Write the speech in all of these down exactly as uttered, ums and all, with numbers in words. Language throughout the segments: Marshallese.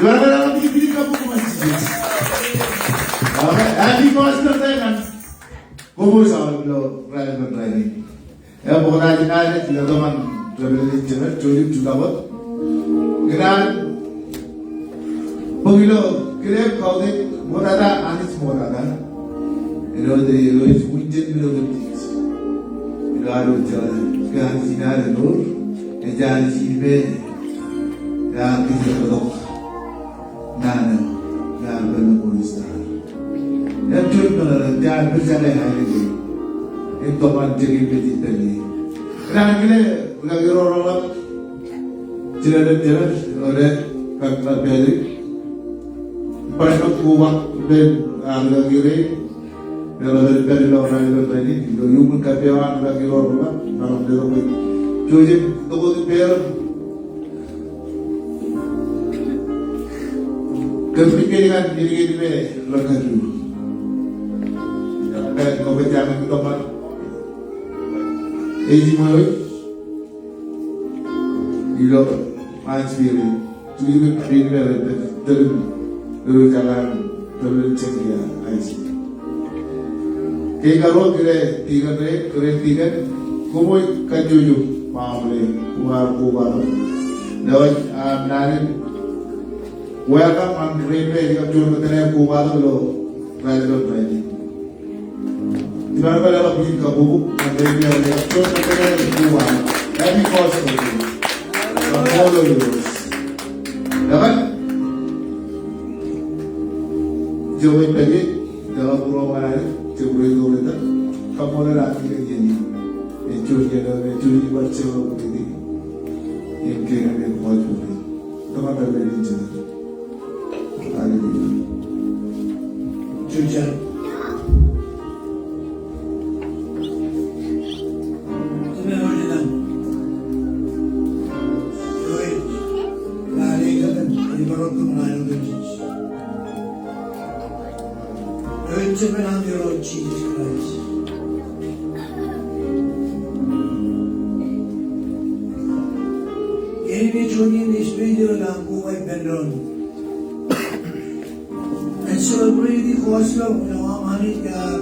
Amen. Happy Gospel Day ñan koṃ aolep ilo raan in rainin. Eṃṃan aolep ilo tōmak rej pād ilo jemed, jouj im jutak wōt. Kōn an bōk ilo kileep kautiej ṃoktata, Anij ṃoktata. Āinwōt, āinwōt ej wūnin men otemjej. Ilo ad wōj, ke Anij in ad enour, ej Anij in me ear kijerbal tok naan eo, ear pād ilo Morningstar. Ej juon meḷeḷe, ej an pād jake aelōñ in. Im tōmak in jake im pād ippaḷ in. Kōn an kile, rūkaki ro reḷap, jilel im jilel, eo rej kar pād in. Bar tok koba, ippān, a, rūkaki rein. Meḷeḷe ilo raan in rainin, ilo iuṃwin kappewōt an rūkaki ro reḷap, maroñ letok bwe jouj im tok wōt ippāer. Kōmij kōj ñan ālikin me rej kajju. Kōmij kōj ñan tōmak. Ej iṃōj ilo an spirit. Tū ippān ālikin me rej pād, tōl im, tōl im jekḷaj, tōl im jekḷaj, Anij. Ke ikaruo kile dikon rein, kile dikon, koṃij kajjojo, ṃaṃle, koṃ ar kobatok. Eo ej, a, naan in welcome an rein me ej kab juon kōttan eo kobatok ilo raan in rainin. Iban bwe ḷọk in kabbokbok, ñan rein me ej kab juon kōttan eo koba. Happy Gospel Day. Ṃool eo Irooj. Eban, jouj im pād ie, eḷap ro ṃōṇōṇō, jouj im ro ro ita. Kaṃṃoolol Anij kōn iien in. Ej juon iien eo, ej juon iien eo bar jekḷọk wōt ijin. Im kōn iien in ej kōjparok. Tōmak in pād ilo iien in. Hallelujah. Jujan. Eo ej Irooj im Irooj im Irooj. Eo ej Jemem im Irooj Jisōs Kraist. Iien in ej juon iien in Ispiritu ilo an koba ippān doon. Ej celebrate e Gospel eo an Anij kar,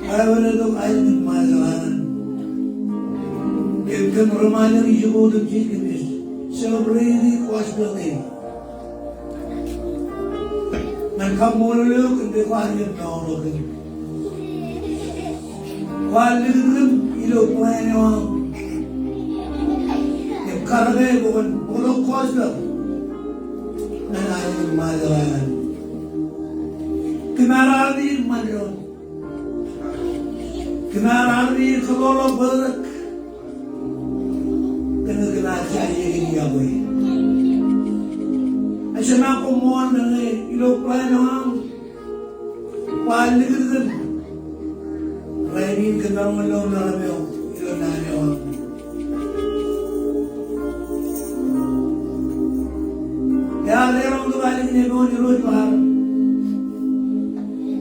kar letok aelōñ in Ṃajeḷ an. Im kōm ri Ṃajeḷ ijoko otemjej kōmij celebrate e Gospel in. Ñan kaṃṃoolol eok kōn ke kwaar jab mour ḷọk kōm. Kwaar likūt kōm ilo plan eo aṃ. Im karōke bwe kwōn bōktok gospel ñan aelōñ in Ṃajeḷ an. Kōm ar armej in ṃan doon. Kōm ar armej in kōtḷọk bōktok. Kōn ke kōm ar jaje kōn yokwe. Ejjeḷọk koṃṃool kōn ke ilo plan eo aṃ kwaar likūt kōm. Rainin kōm maroñ lo meram eo ilo naan eo aṃ. Ear leḷọk tok ālikin epoon Irooj bar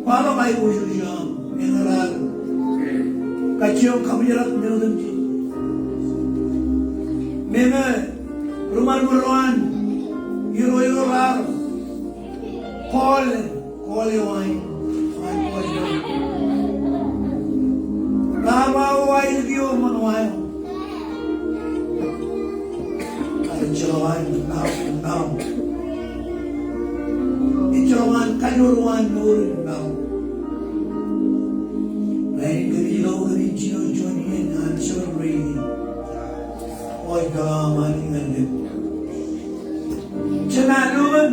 kwaḷọk aiboojoj eo aṃ. Meñe raar kajjioñ kabōjrak men otemjej. Meñe ri ṃadbōd ro an Irooj ro raar call, call eo aṃ, aṃ call eo. Raar ba, o aelōñ eo eṃṃan wa eo. Ejjeḷọk an maroñ, maroñ. Ejjeḷọk an kajoor eo an mour in maroñ. Rainin kōmij lo kōmij jino juon iien an celebrate e. Oj kōḷmānḷọkjeṇ ñan kōm. Jema lo kōm.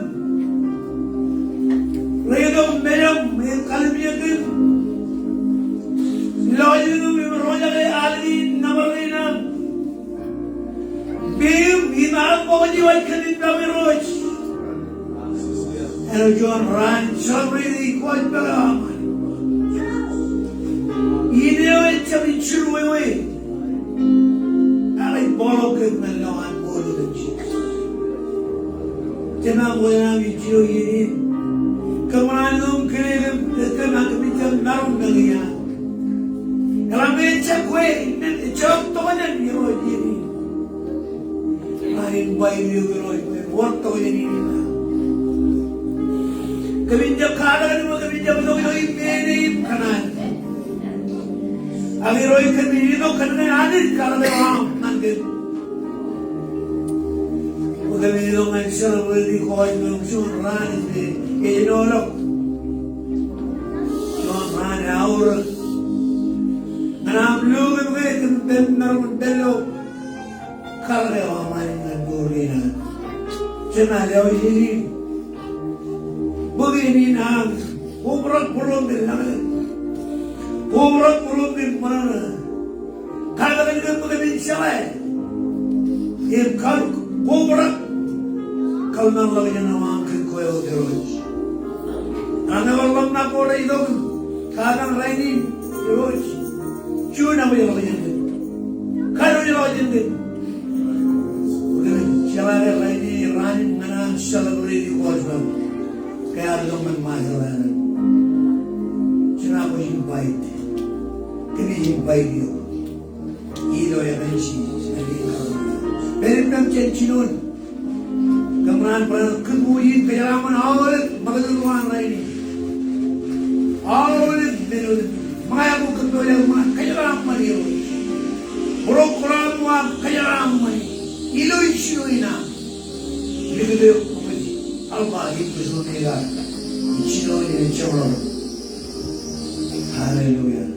Reitok mejaṃ im kalimjek kōm. Lọjilñōṃ im roñjake ālikin nōbar rein aṃ. Peiṃ im aṃ bok eo ej kōmij pād Irooj. Āinwōt juon raan celebrate e Gospel eo aṃ. Ineo ejjab jilu ewe. Ak ej bōkḷọk kōm ñan lowaan mour eo ej. Jema, bwe en aṃ ej jino iien in. Kōṃṃan aolep kile kōm, kōm ak kōmij jab maroñ meñe eañ. Eḷaññe ejjab kwe, ejjeḷọk tokjān Irooj iien in. Ak en ba eok Irooj bwe en wōr tokjān in. Kōmij jab katak eok, kōmij jab itok ilo ippān e im kōṇaan. Ak Irooj, kōmij itok kōn aō Anij katak eo aṃ ñan kōm. Bwe kōmij itok ñan celebrate Kōj ilo juon raan in ej āinwōt juon raan eaorōk. Ñan aṃ lo kōm ke kōm pād maroñ in pād ilo katak eo aṃ Anij ñan mour kein an. Jema lewōj in. Bōk in an. Kobrak būruōm kōn laḷ. Kobrak būruōm kōn ṃōṇōṇō. Katak in kōm bwe kōmin jeḷā im kab kobrak kōn laḷ eo aṃ kōn kwe eo Irooj. Ñan eo ḷōmṇak ko rej itok im katakin rainin Irooj. Juon aolep ḷọk jān kōm. Kōn aolep ḷọk jān kōm. Kōmij jeḷā ke rainin, raan in ñan aṃ celebrate Kōj ḷọk. Ke ear itok ñan Ṃajeḷ eo. Jema kwōj invite. Kōmij invite eok. Ilo etan Jisōs. Pād im kōm jān jinoin. Kōṃṃan bwe kōm kōtmooje in kōjeraaṃṃan aolep ṃakūtkūt ko an rainin. Aolep men otemjej. Ṃōñā ko kōm pojak ṃōñā kōjeraaṃṃan Irooj. Program ko an kōjeraaṃṃan ilo jinoin aṃ. Likūt eok bwe kwōj Alpha im kwōj Omega. Jinoin in jeṃḷọk. Hallelujah.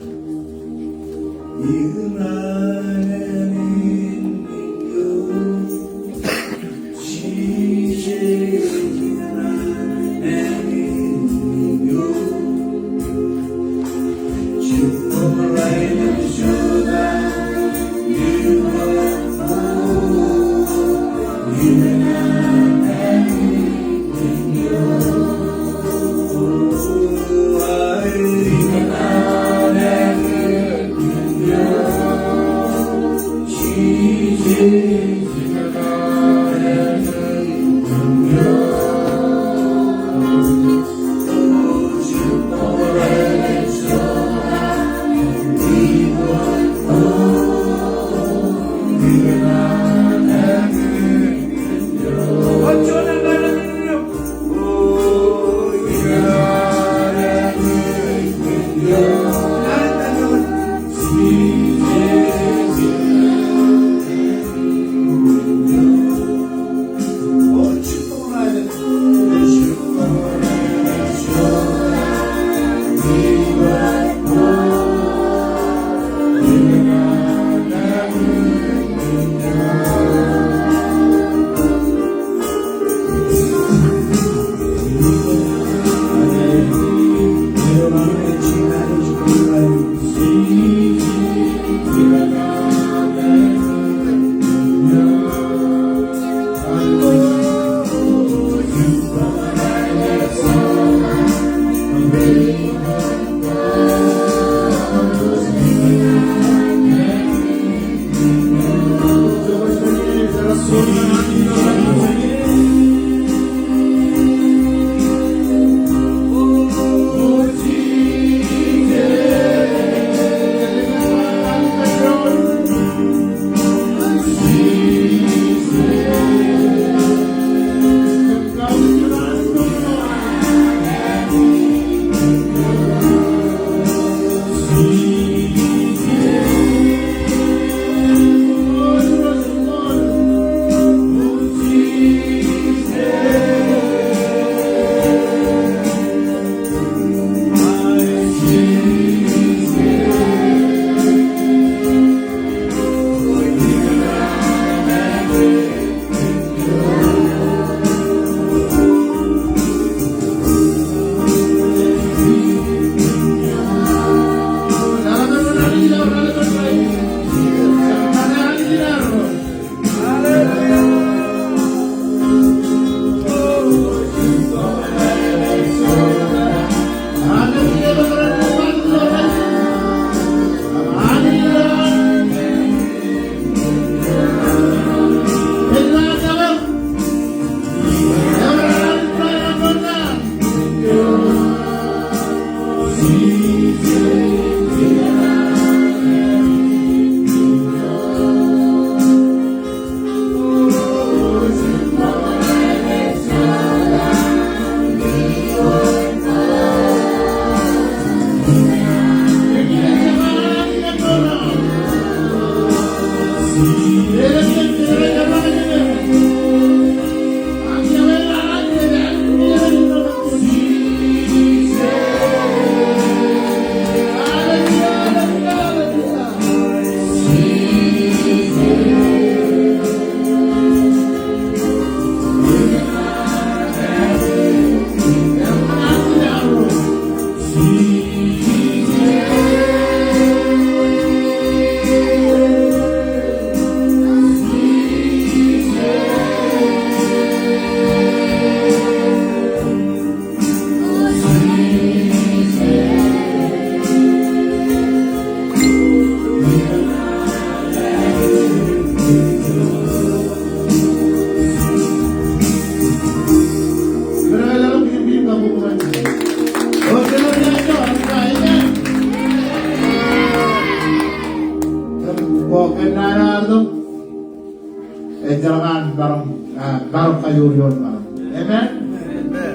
Amen.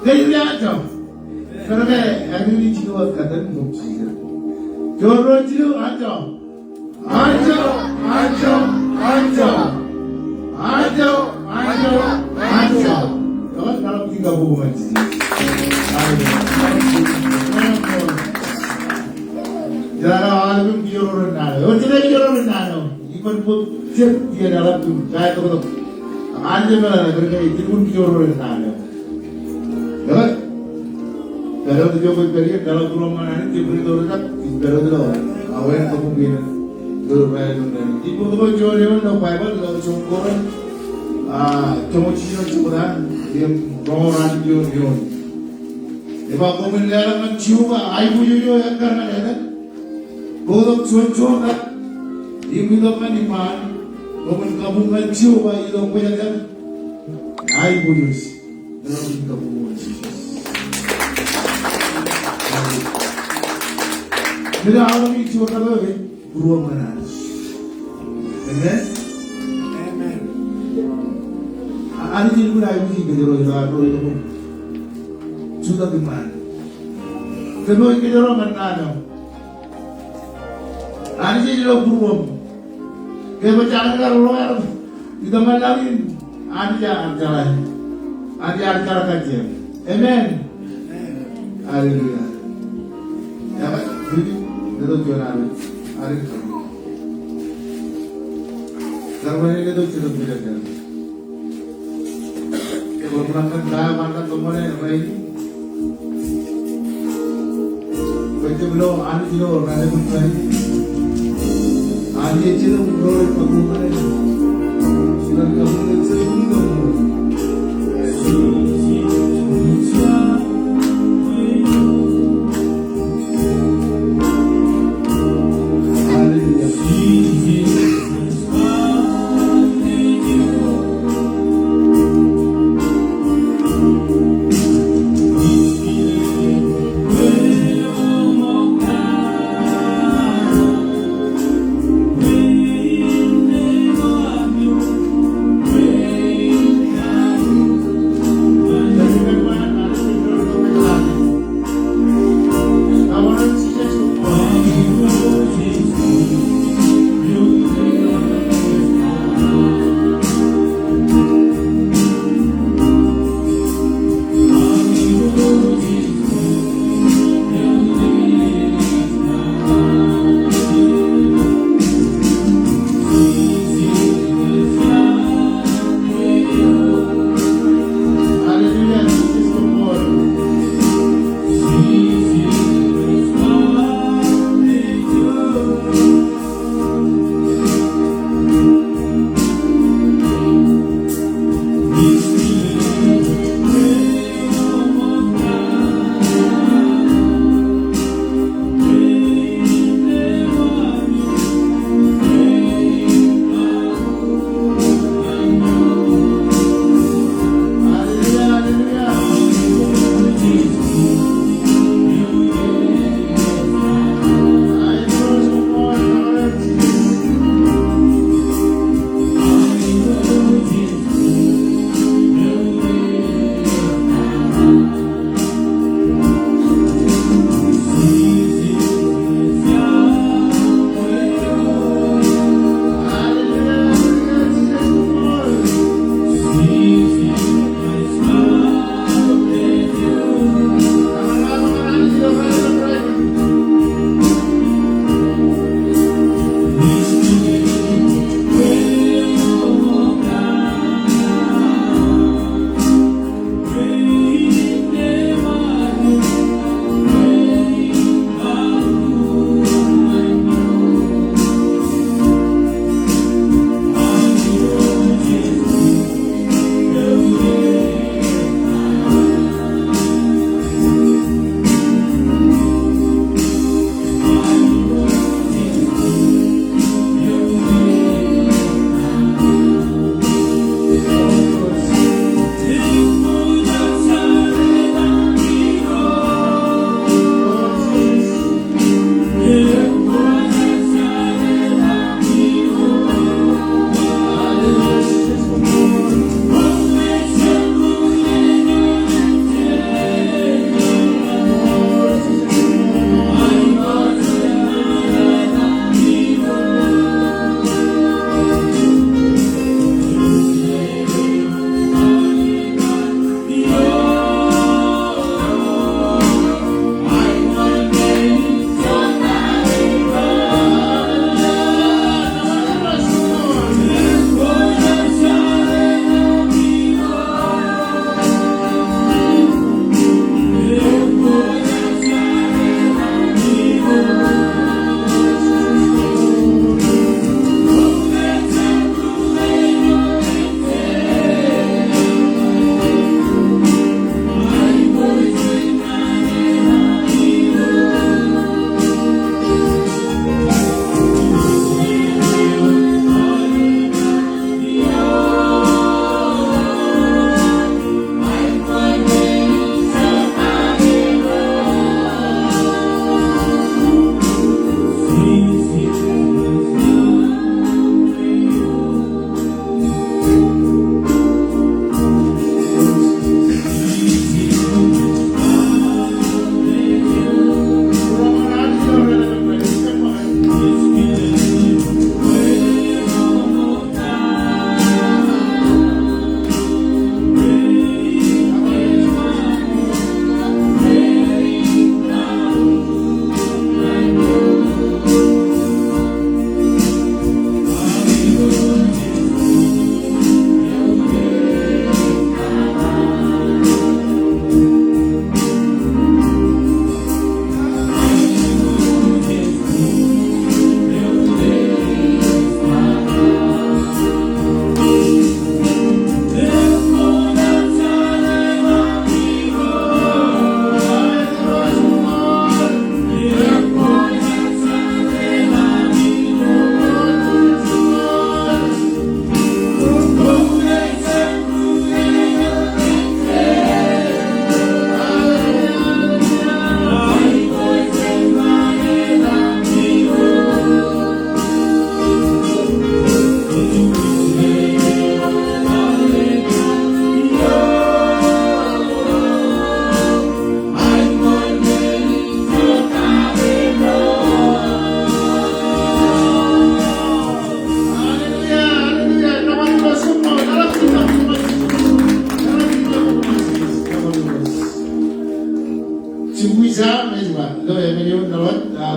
Kōj ri anjọ. Kōrā ke āinwōt in jino wōt kōttan ṃōk Jisōs. Juon, ruo, jilu, anjọ. Anjọ, anjọ, anjọ. Anjọ, anjọ, anjọ. Ekwe, leḷọk in kabuñ ñan Jisōs. Hallelujah. Jera aolep im kijoor ro naan eo. Ewōr jete kijoor ro naan eo. Iban bōk jet iien eḷap im ta eo tok tok. Ak Anij emeḷeḷe kōrā ke ilukkuun kijoor ro naan eo. Eo. Pād wōt ijo kwōj pād ie, leḷọk būruōṃ ñan Anij, jebwinito ri-tōl, ij pād wōt ilo, a, wāween kabuñ kein. Ilo raan in Anij. Ij bōktok juon eoon ilo Baibōḷ, ilo Juon Korint, a, joñoul jiljino jebta, im roñoul ruatimjuon eoon. Ej ba, koṃwin leḷọk ñan Jeova aiboojoj eo ekkar ñan etan. Bōktok juon joñan, im itok ñan iṃaan, koṃwin kabuñ ñan Jeova ilo kwōjarjar. Aiboojoj. Leḷọk in kabuñ ñan Jisōs. Ṃokta aolep in juon eo, ej būruōṃ ñan Anij. Amen. Amen. A, Anij ej lukkuun aiboojoj kōjro ilo ad ro ilo ṃōk. Jutak iṃaan. Kōpooj kōjro ñan naan eo. Anij ej ilo būruōṃ. Ke bwe jañin kar ḷoor itok ñan laḷ in, Anij ear jeḷā. Anij ear jeḷā kajjien. Amen. Hallelujah. Eo, letok juon, Anij. Anij. Kar ṃōṇōṇō, letok juon, Anij.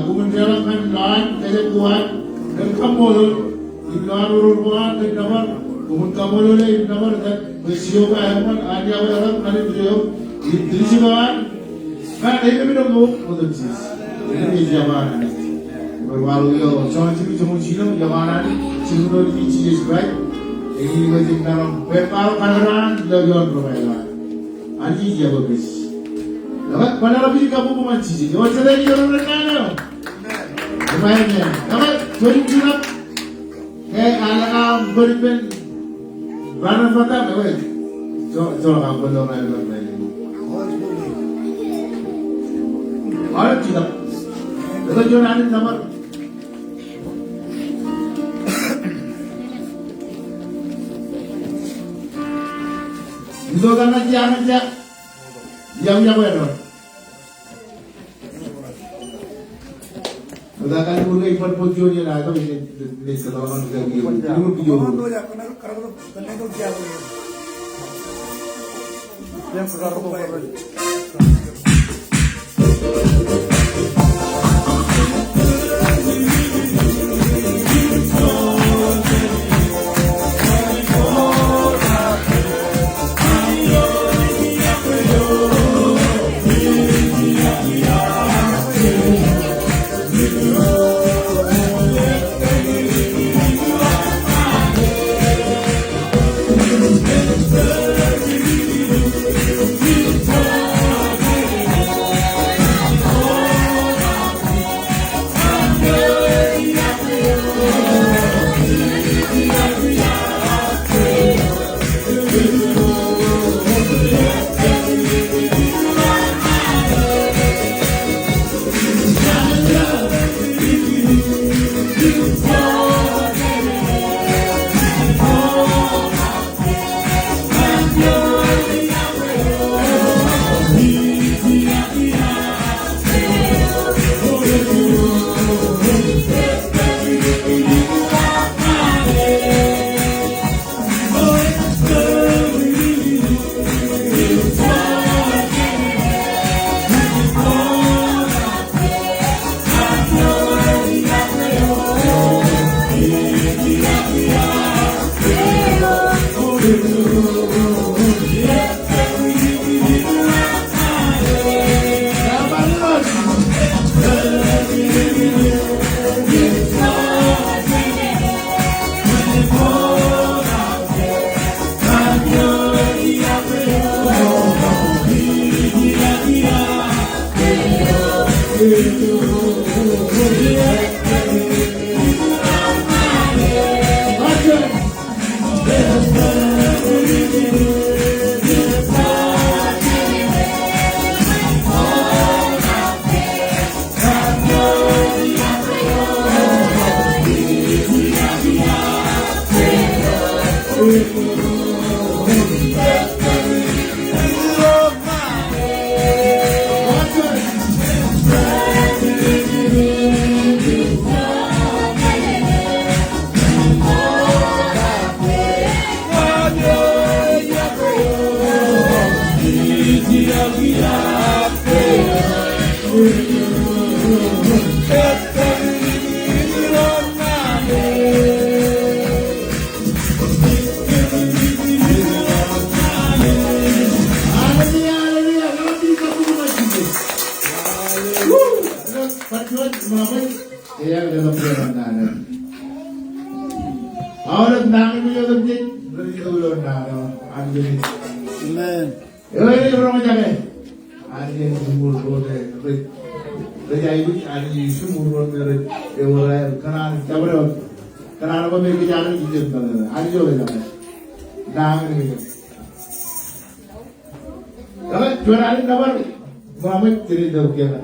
Koṃwin deḷọñ ñan lowaan kōjak ko an kōn kaṃṃoolol im lowaan oror ko an kōn nōbar. Koṃwin kaṃṃoolol e im nōbar kōn bwe Jeova eṃṃan an yokwe ḷọk ñan indeeo im ilju ko an ñan ememeḷeḷe ko otemjej. Eñin ej yokwe an Anij. Bar waḷọk ioon Jon jilu joñoul jilu, yokwe an Anij, jibwin Anij Jisōs Kraist. Eñin ej maroñ bwe en maroñ kōṇaan ilo ioon ri-Israel. Anij ej yokwe kōj. Ekwe, kwōn leḷọk bwijin kabbokbok ñan Jisōs. Ewōr jete ej iien ro ren naan eo. Amen. Amen. Ekwe, kwōn jutak. Ke alen aṃ bōd ippān runner-up eo, ekwe. Ejjeḷọk aṃ bōd ilo runner-up eo. Aolep jutak. Ekwe, juon alen nōbar. Itok ñan jea, ñan jea. Iọkwe, iọkwe, iọkwe. Ṃokta kalimur ke iban bōk juon iien aō tok, ij, ij, ij, ij, Amen. Ewe roñjake. Anij en jimur ro me rej, rej aikuj, Anij en jimur ro me rej, ewe rej, kōṇaan jabdewōt. Kōṇaan bwe me kōj aikuj ijin bwe Anij eo ej jake. Naan eo. Ewe, juon alen nōbar, ṃōṃ ej jere ilo kiiō.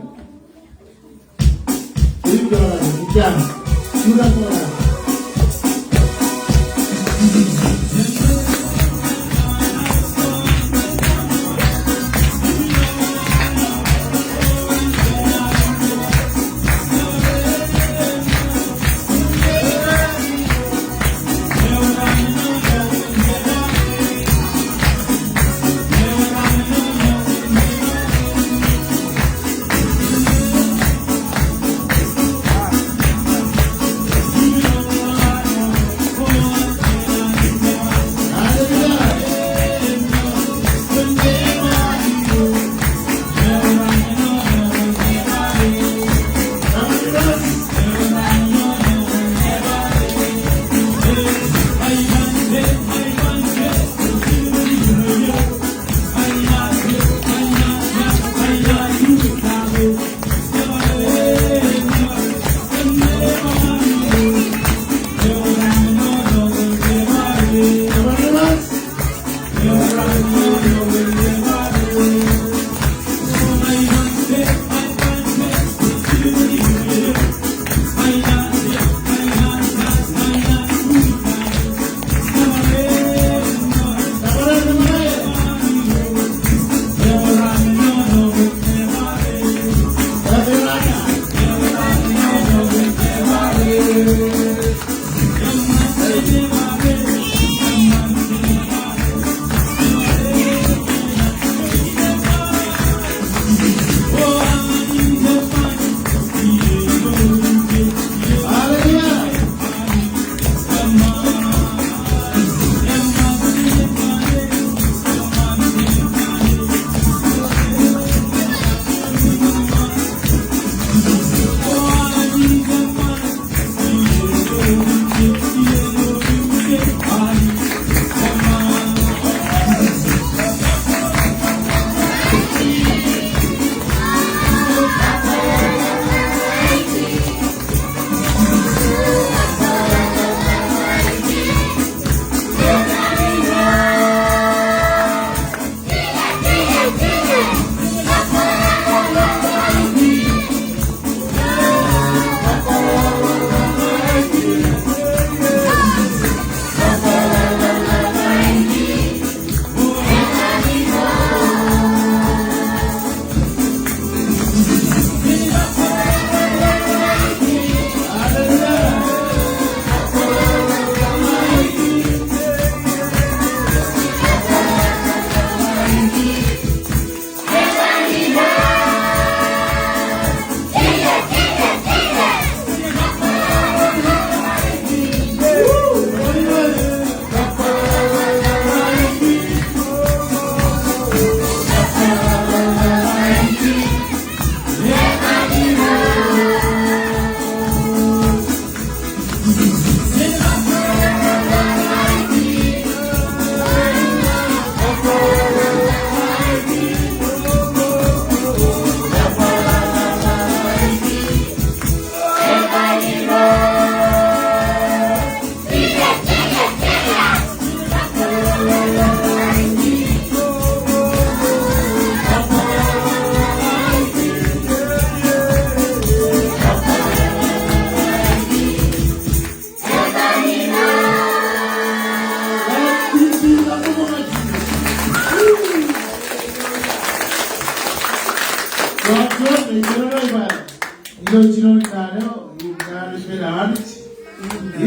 Ilo jinoin naan eo, im naan in pād Anij,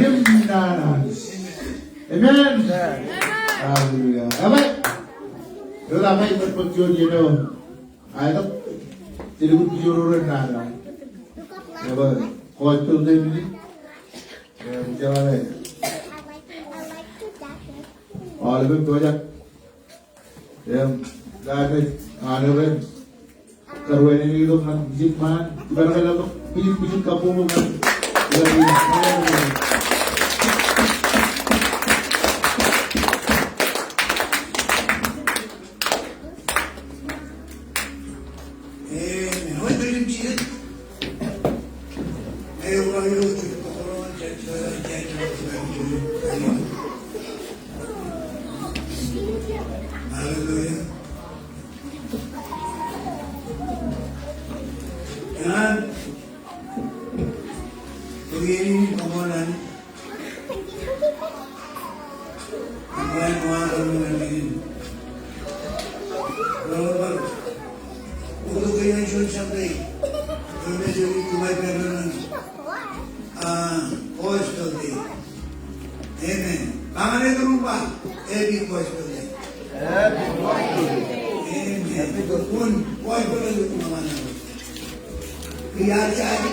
im naan Anij. Amen. Hallelujah. Amen. Ilo aō ṃōj, ṃōj juon iien eo aetok, jen lukkuun jino ro ren naan eo. Eo, gospel day in, im jeḷā ke aolepen pojak im, ḷak eo an, kar wānōk itok ñan ijin ṃaan, iban ke ḷak tok, pijin, pijin kabbokbok ñan. Hallelujah. Ñan, bōk iien in, come on, Anij. Amen. Ba ñan iturin, ba, happy gospel day. Happy gospel day. Amen. Happy gospel. Wōn gospel day eo ṃōṇōṇō. Iar jab,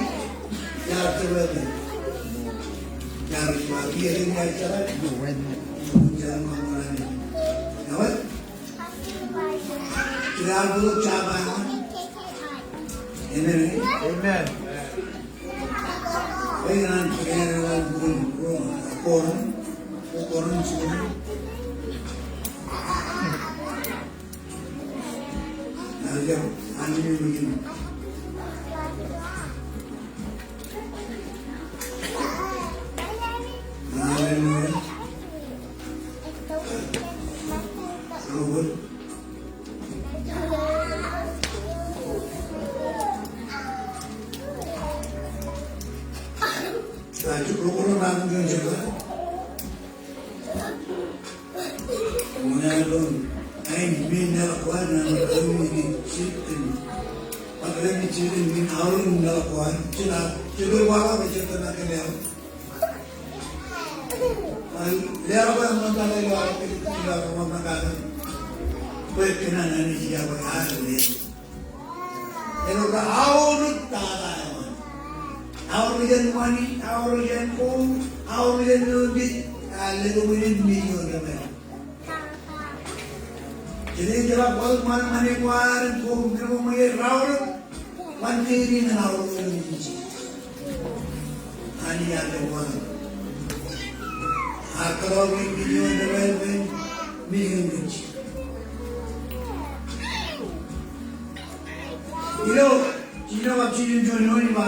iar jab, iar jab, iar jab. Amen. Amen. Amen. Hallelujah. Robert. Ej ro, ro, ro, ro, ro, ro. Ṃōṇōṇō, ej men eo kwaar ñan ṃōṇōṇō eo ej jidik kōn, ej jidik kōn men aorōk eo kwaar, jilkintok, jilkintok waḷọk, jilkintok kōn eo. Ej leḷọk bwe ṃōṇōṇō eo kwaar, jilkintok waḷọk, bwe kōn an Anij ej ba, Alen. Āinwōt aorōk tata eo an. Aorōk jān ṃani, aorōk jān ko, aorōk jān ṃani, a, letok men in ṃani eo an. Jen jeḷā bwe ṃani, ṃani kwaar im ko, men ko ṃani raorōk, ṃani in aorōk eo an. Anij ear letok ṃani. Ear kōtḷọk men in ṃani eo an, men in ṃani. Ilo, ilo kab jiljino in ba,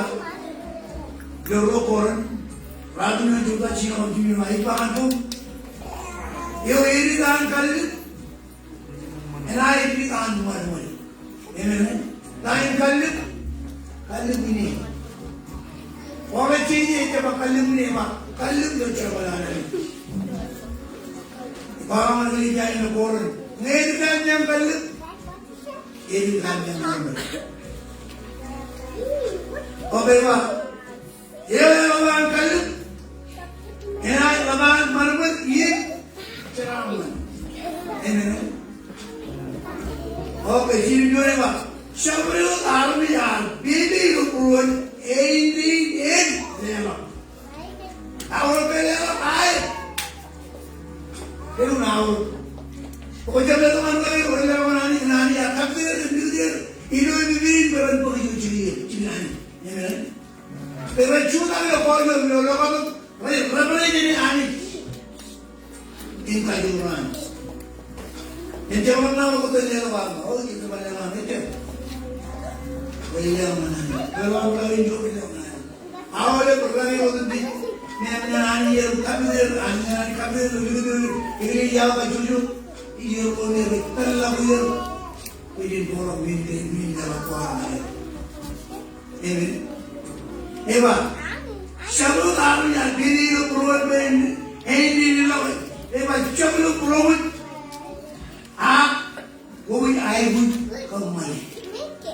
ilo Ru Korint, ruwatimjuon jebta, jino kab jiljino in ba, ij ba ñan koṃ, eo edik an kallib, enaaj edik an ṃadṃōd. Amen. Ta in kallib, kallib in e. Ṃokta ej, ej ba kallib in e, ba kallib ilo jerbal an Anij. Ba ñan kōj ilo Korint, ñe edik an kallib, edik an ṃadṃōd. Okay, ba, eo eḷap an kallib, enaaj ḷap an ṃadṃōd, iien jeraaṃṃan. Amen. Okay, jiljino in ba, jabdewōt eo armej ear pād ilo būruon, āindein edik, leḷọk. Aorōk ke leḷọk, aet. Elukkuun aorōk. Kwō jab letok ñan kain, kwō letok ñan Anij, Anij ear kappok er, ear likūt er ilo epipein bwe ren bōk ijo jikin, jikin Anij. Amen. Bwe ren jutak ilo kọọte eo, ilo lokatok, rej, rej, rej, rej Anij. Im kajoor an. Im jab ḷọk ñan eo kwōj leḷọk an, o, im jab ḷọk ñan eo, jab. Kwōj leḷọk ñan Anij. Kwōj leḷọk ñan Anij. Aolep ḷọk eo otemjej. Ñan, ñan Anij ear kappok er, Anij, Anij kappok er, likūt er, eklejia eo kajjojo. Iar ko er, tōl ḷọk er. Kwōj jen bōkḷọk men kein, men leḷọk kwaar ñan er. Amen. Ej ba, jabdewōt armej ear pād ilo būruon bwe en, en, en, ej ba, jab ilo būroṃōj, ak kwōj aikuj kōṃṃane.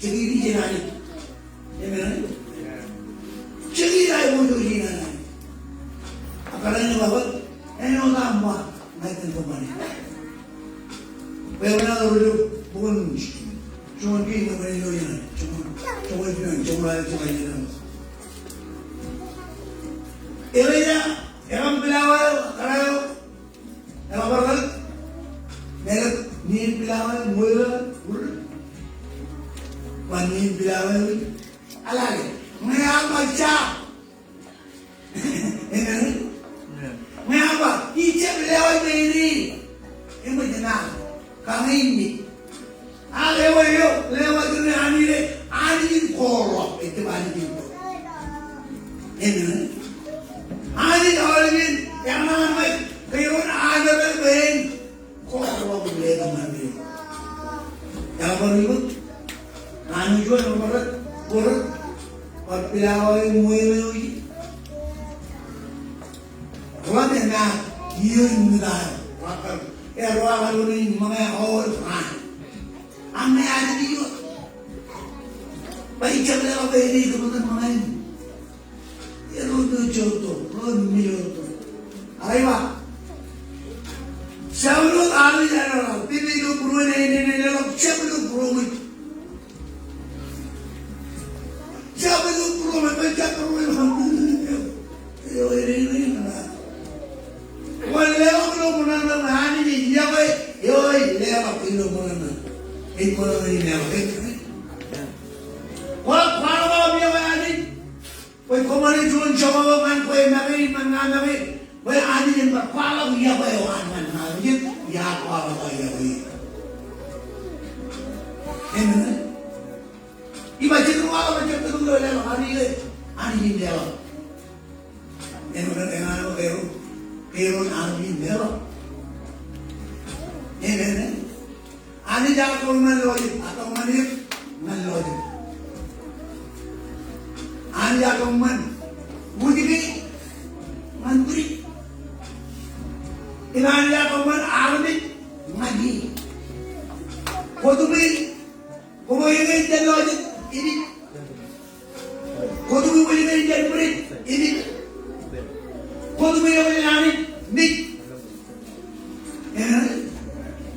Jekidi jān Anij. Amen. Jekidi aō wōt jān Anij. Ak kōrā eo ba, āinwōt aṃ ba, ña ij kōṃṃane. Bwe ewōr ro bukun Juon Kiiñ, ñe bar ilo iien, Juon, Juon Kiiñ, Juon Kiiñ, Juon Kiiñ. Elija, ekōm pilawa eo, kōrā eo, eḷap bar kar, meḷeḷe, niin pilawa eo, ṃweo eo, ur. Ba niin pilawa eo, eḷaḷe, ñe ear ba jab. Amen. Ñe ear ba, ij jab lewōj bwe in, eṃōj an kañin me. Ak ewi eo, lewōj eo, Anij ej, Anij in koorḷọk, ejjab Anij in koorḷọk. Amen. Anij aolep in, ear ñan ṃōj, ke ear honor bwe en Koorḷọk im letok ñan eō. Eḷap bar ilo, ñan eo juon eḷap bar, bar, bar pilawa eo ṃweo eo ij. Ḷap enaaj iiō in ṃōttan. Ḷap bar, ear ḷap bar ilo in ṃōñā aolep raan. Ak ñe ear iiō, ba ij jab leḷọk bwe en ej kōṃṃan ṃōñā in. Eo ro jab to, ro me ro to. Ak ej ba, jab ilo armej eṇ, pepe ilo būruon eṇ, eṇ, eṇ, jab ilo būroṃōj. Jab ilo būroṃōj, jab ilo būroṃōj. Eo, eo, eo, eo, eo. Kwōn leḷọk ilo ṃōṇōṇō, Anij ej yokwe eo ej leḷọk ilo ṃōṇōṇō. Ej ṃōṇōṇō ej leḷọk. Kwō, kwaḷọk aṃ yokwe Anij. Bwe kwō ṃōṇōṇō juon joñak eo ñan kwe make, ñan ña make. Bwe Anij en bar kwaḷọk yokwe eo an ñan ña make, iar kwaḷọk yokwe. Amen. Ij ba jet ro aō, jet ro aō leḷọk, Anij ej, Anij in leḷọk. Amen, amen, amen, amen. Amen, amen. Amen, amen. Anij ear kōṃṃan lọjet, ear kōṃṃan er ñan lọjet. Anij ear kōṃṃan wūjke ñan bwidej. Im Anij ear kōṃṃan armej ñan e. Kōtme, kōtme wūjke jān lọjet, edik. Kōtme wūjke jān bwidej, edik. Kōtme wūjke jān Anij, mej.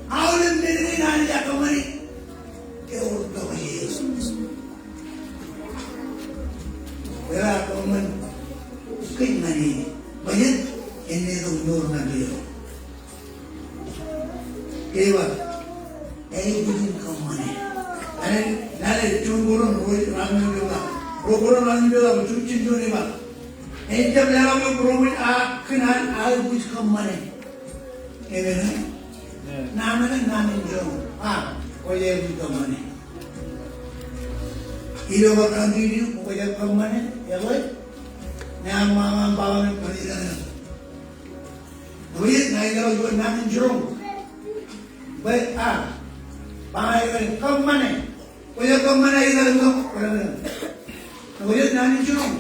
Aolep men kein Anij ear kōṃṃane, ewōr tokjān. Ear kōṃṃan kōj ñan e, bwe jen, en letok mour ñan e. Ke ej ba, ej bwijin kōṃṃane. Amen. Juon Korint ruo, ruo, ruo Korint ruo, juon juon iba. Ejjab leḷọk eok ro rej kōṇaan aikuj kōṃṃane. Amen. Amen. Naan eo, naan in joñoul. A, kwōj aikuj kōṃṃane. Ilo bar continue, kwō jab kōṃṃane, eḷap. Ña ṃaṃa bar ṃōk bwe ilo ña ij leḷọk juon naan in joñoul. Bwe, a, ba eo, kōṃṃane. Kwōj kōṃṃane ilo ña, kwōj naan in joñoul.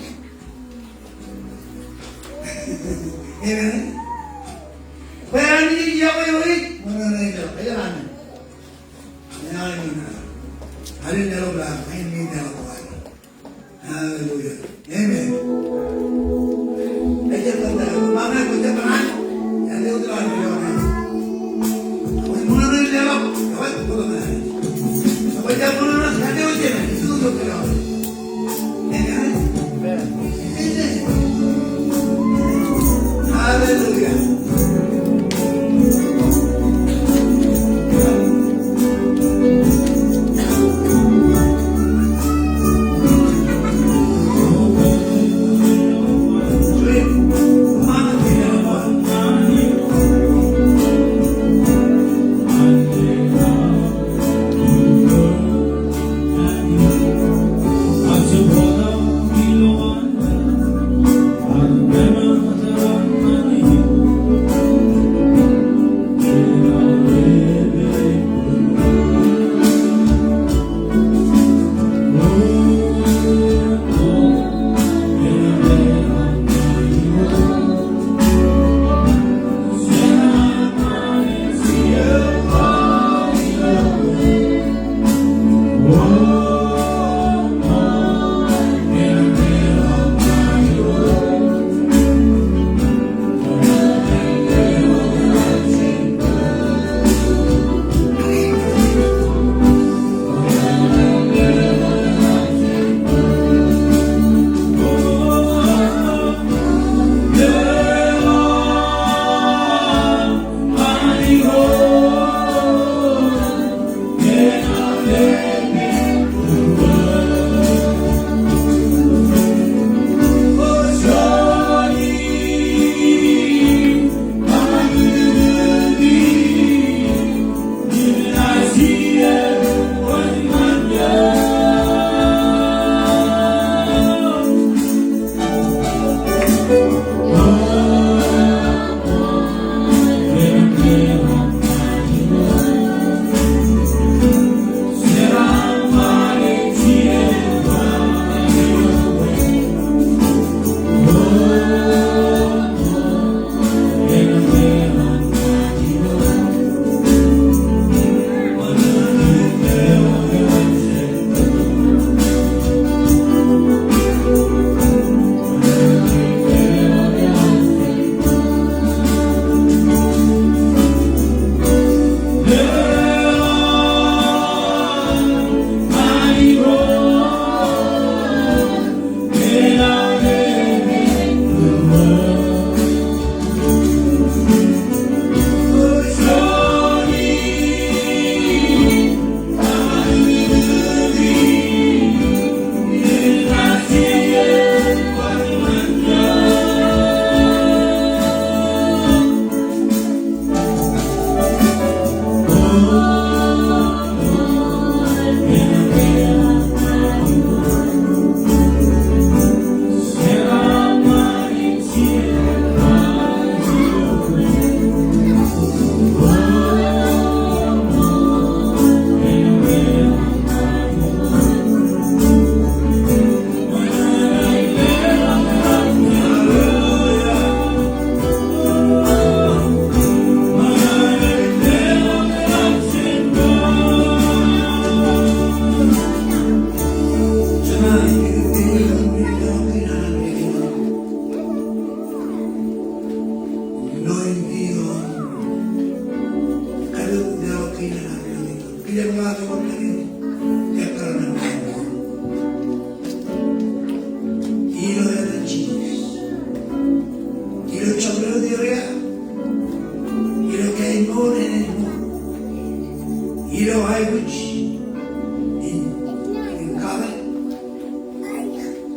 Amen. Bwe Anij ej yokwe eo ej ṃōṇōṇō ilo, ilo amen. Amen. Hallelujah. Amen. Hallelujah. Ilo etan Jisōs. Ilo jabdewōt area. Ilo kain mour, enaaj mour. Ilo aikuj in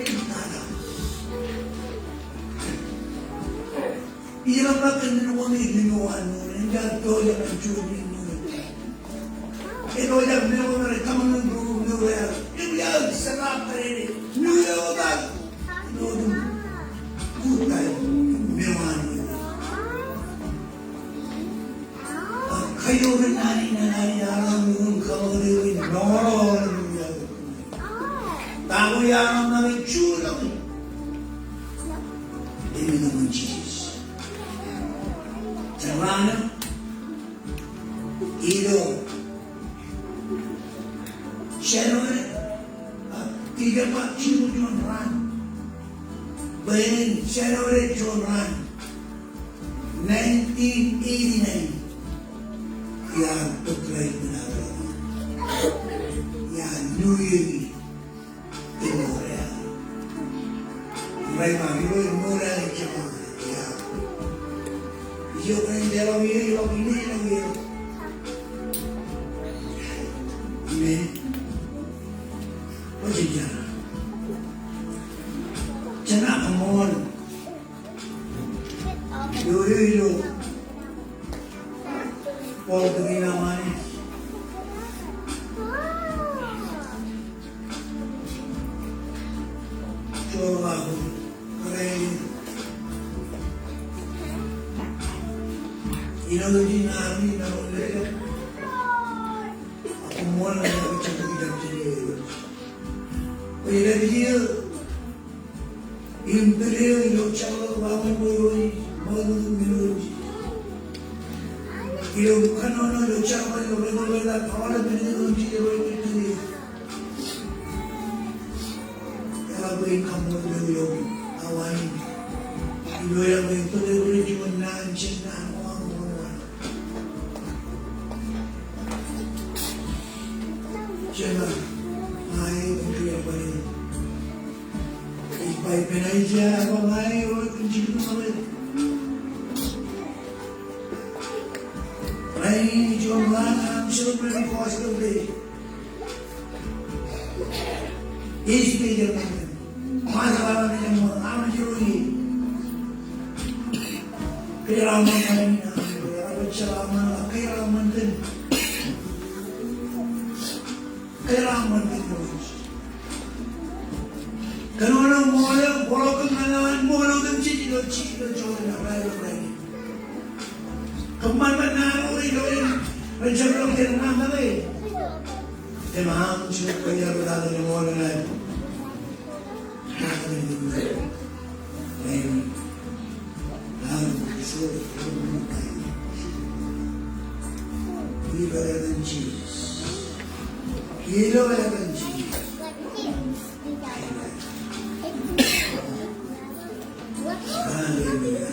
Ej tata. Ijeḷā ṃōk kōn men ko me ej limiwaan ṃōk, en jaar pojak ñan juon men ṃōk. Ej pojak men ko me rej tōmak ñan ro ṃōk eo. Ej pojak sera pare ṃōk eo ta. Ilo otem kūttāik men ko an ṃōk. Ak kajoor eo naan in, naan in, naan in, ta ko iar ṃōk eo juon eo. Im ilo etan Jisōs. Jerā ṇe ilo January, ak, December, jilu juon raan. Bwe en January juon raan. Nineteen eighty-nine. Iar bōk ḷọk men eo. Iar New Year. Iar. Right now, you know, you know that in Japan. Yeah. Ijo kwōn leḷọk ijo, ijo, ijo, ijo. Amen. Kwōj jejjab. Jenaaj koṃṃool. Ilo, ilo, ilo. Paul tōre in aṃ Anij. Joḷọk aō. Kōrā in. Ilo ijin armej ilo ilo. Ak koṃṃool ñan eo ej jab ilo ijin. Ilo ijin. Im tōre eo ilo jabdewōt baaṃle ko eo ej ṃakūtkūt men eo. Ilo kōnono ilo jabdewōt ilo ṃakūtkūt men eo ej tōre eo. Eḷap bwe en kaṃṃoolol eok ilo awa in. Ilo eḷap bwe en tōre eo ej juon naan, jān naan ko aṃ. Jenaaj, ña ij kōn kōj bar ilo. Ij ba ippān Aiseia, ba ña ij ro kōn jikin ṇe. Rainin ej juon ḷọk, aṃ sōk men eo ej kọọsoḷọk. Ij ba ippān Aiseia. Ṃae ḷọk eo ej ṃōk, aṃ jiroñ. Kōjeraaṃṃan, kōjeraaṃṃan, kōjeraaṃṃan. Kōjeraaṃṃan. Kōnono ṃool eo, bōro kōn ṃool eo, ṃool eo kōn jejjet ilo, ilo joñan eo, ilo rainin. Kōṃṃan ṃōk naan eo ilo, ilo, ilo joñan eo, kōjeraaṃṃan. Im aṃ jiroñ kōjeraaṃṃan ilo ṃool eo. Ilo etan Jisōs. Ilo etan Jisōs. Hallelujah.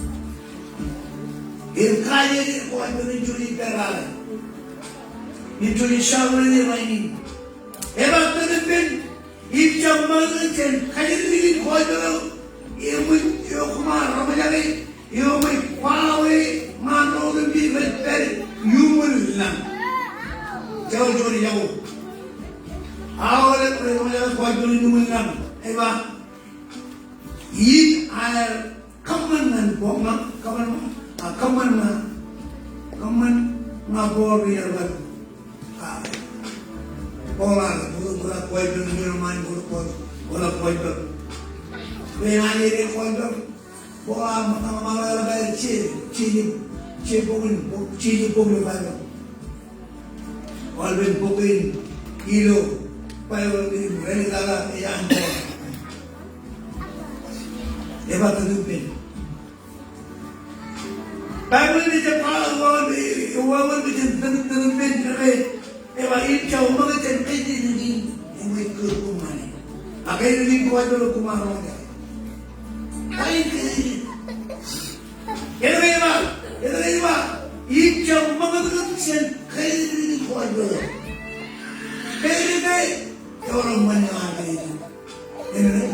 Im kaje eo kwōj bōk in juon ippān raan in, in juon ippān raan in. Ej ba tōt ippān, im jab ṃakūt jān kajjitōk in kwōj bōk eo, eṃōj eo koṃ ar ṃōjake, eṃōj kwaḷọk e ñan ro otemjej rej pād iuṃwin lañ. Jekar juon jako. Aolep rej ṃōjake kwōj bōk in iuṃwin lañ. Ej ba, im aer kōṃṃan ñan Paul, ña, kōṃṃan ña, a, kōṃṃan ña, kōṃṃan ña Paul ri-jerbal. A, Paul ear, bōktok, bōktok kwōj bōk, ñe ro ṃaan bōktok kwōj, bōktok kwōj bōk. Bwe ña ij kwōj bōk. Paul ear ṃōk, ṃōk, ṃōk, ṃōk, ṃōk, je, je, je bok in, bok, je, je bok in Baibōḷ. Aolepen bok in ilo Baibōḷ in relukkuun ej an Paul. Ej ba tōt ippān. Baibōḷ in ej ba, wāween, wāween, ej ba tōt, tōt ippān, ej ba im jab ṃakūt jān kajjitōk in eṃōj kōtkoṃṃane. A kajjitōk in kwōj bōk eo koṃ ar ṃōjake. Kain kajjitōk. Etke ej ba, etke ej ba, im jab ṃakūtkūt jān kajjitōk in kwōj bōk. Kajjitōk eo, ewōr ṃōn eo an kajjitōk in. Amen.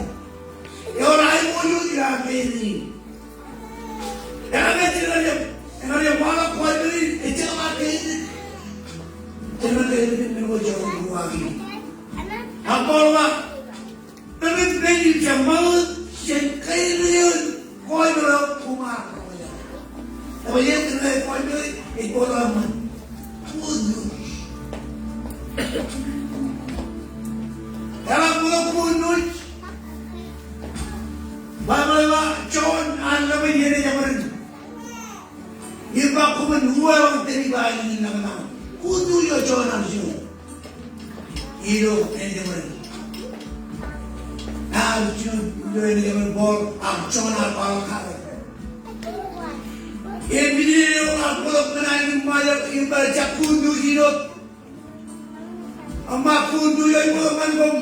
Ewōr aiboojoj eo an kajjitōk in. Eñin eo, eñin eo, eñin eo kwaḷọk kwōj bōk in, ejjeḷọk kajjitōk. Ejjeḷọk kajjitōk in men ko jej uwaak in. Ak Paul ba, tōt ippān im jab ṃakūt jān kajjitōk in kwōj bōk eo koṃ ar ṃōjake. Eo ej tōt in kwōj bōk ej bōk eo ṃōn. Good news. Eḷap bōktok good news. Baibōḷ ej ba Jon an ḷapḷap eo ej jemān. Im ba koṃwin uwaak jān iba in nañinmej. Good news eo Jon ear jiṃor. Ilo ānbwinnin. Ear jiṃor ilo ānbwinnin Paul, ak Jon ear kwaḷọk kake. Im ilo ḷọk bōktok ñan aer im ṃae, im bar jab good news in wōt. Ak ṃae good news eo ej bōktok ñan koṃ,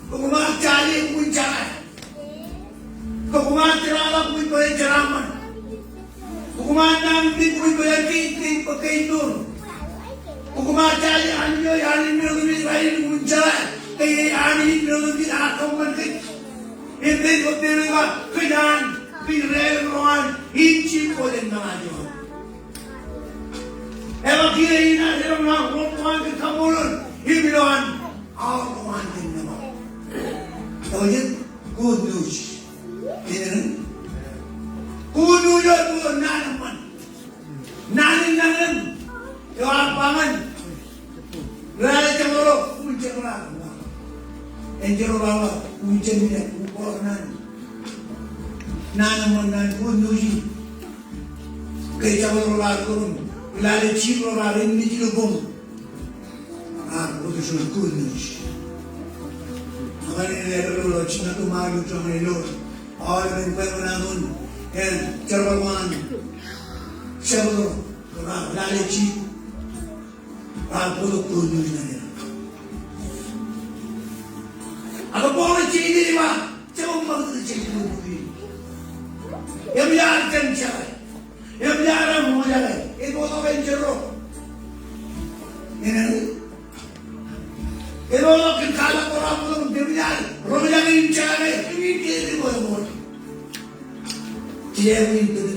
bwe koṃ ar jaje unin jeḷā. Bwe koṃ ar jeḷāḷọk unin bwe en jeraaṃṃan. Bwe koṃ ar naan in unin bwe en kein, kein, bwe kein mour. Bwe koṃ ar jaje Anij eo, Anij in men otemjej rainin unin jeḷā. Ke Anij in men otemjej ear kōṃṃan kōj. Im ej ba, kōj an, kōj raan, kōj raan, im jibboñ in ṃōñā juon. Eḷak kiiō in an, eḷak ṇa ro ko an kōj kaṃṃoolol, im ilowaan aolep ko an kōj nōbar. Eo ej good news. Amen. Good news eo ej naan eṃṃan. Naan in naan eṃṃan. Eo ear ba ñan lale jeṃḷọk, unin jeṃḷọk. En jeṃḷọk, unin jeṃḷọk, unin jeṃḷọk. Naan eṃṃan, naan good news in. Ke jeṃḷọk ḷọk, lale jilọk ḷọk, en mej ilo boñ. Ak bōktok juon good news. Ak āinwōt ilo jiṃṃa tok ṃae ilo joñan eo, aolep in bwe ñan aṃ, en jerbal ko an jeṃḷọk, lale jilọk. Ak bōktok good news in an. Ak Paul ej ba, jab ṃakūtkūt jān good news in. Im iar jān jeḷā. Im iar roñjake. Im bōktok en jerro. Amen. Im bōktok kōn kwaḷọk ko raar bōktok im iar roñjake im jeḷā. Im in kōn in bōktok. Jeḷā im in kōn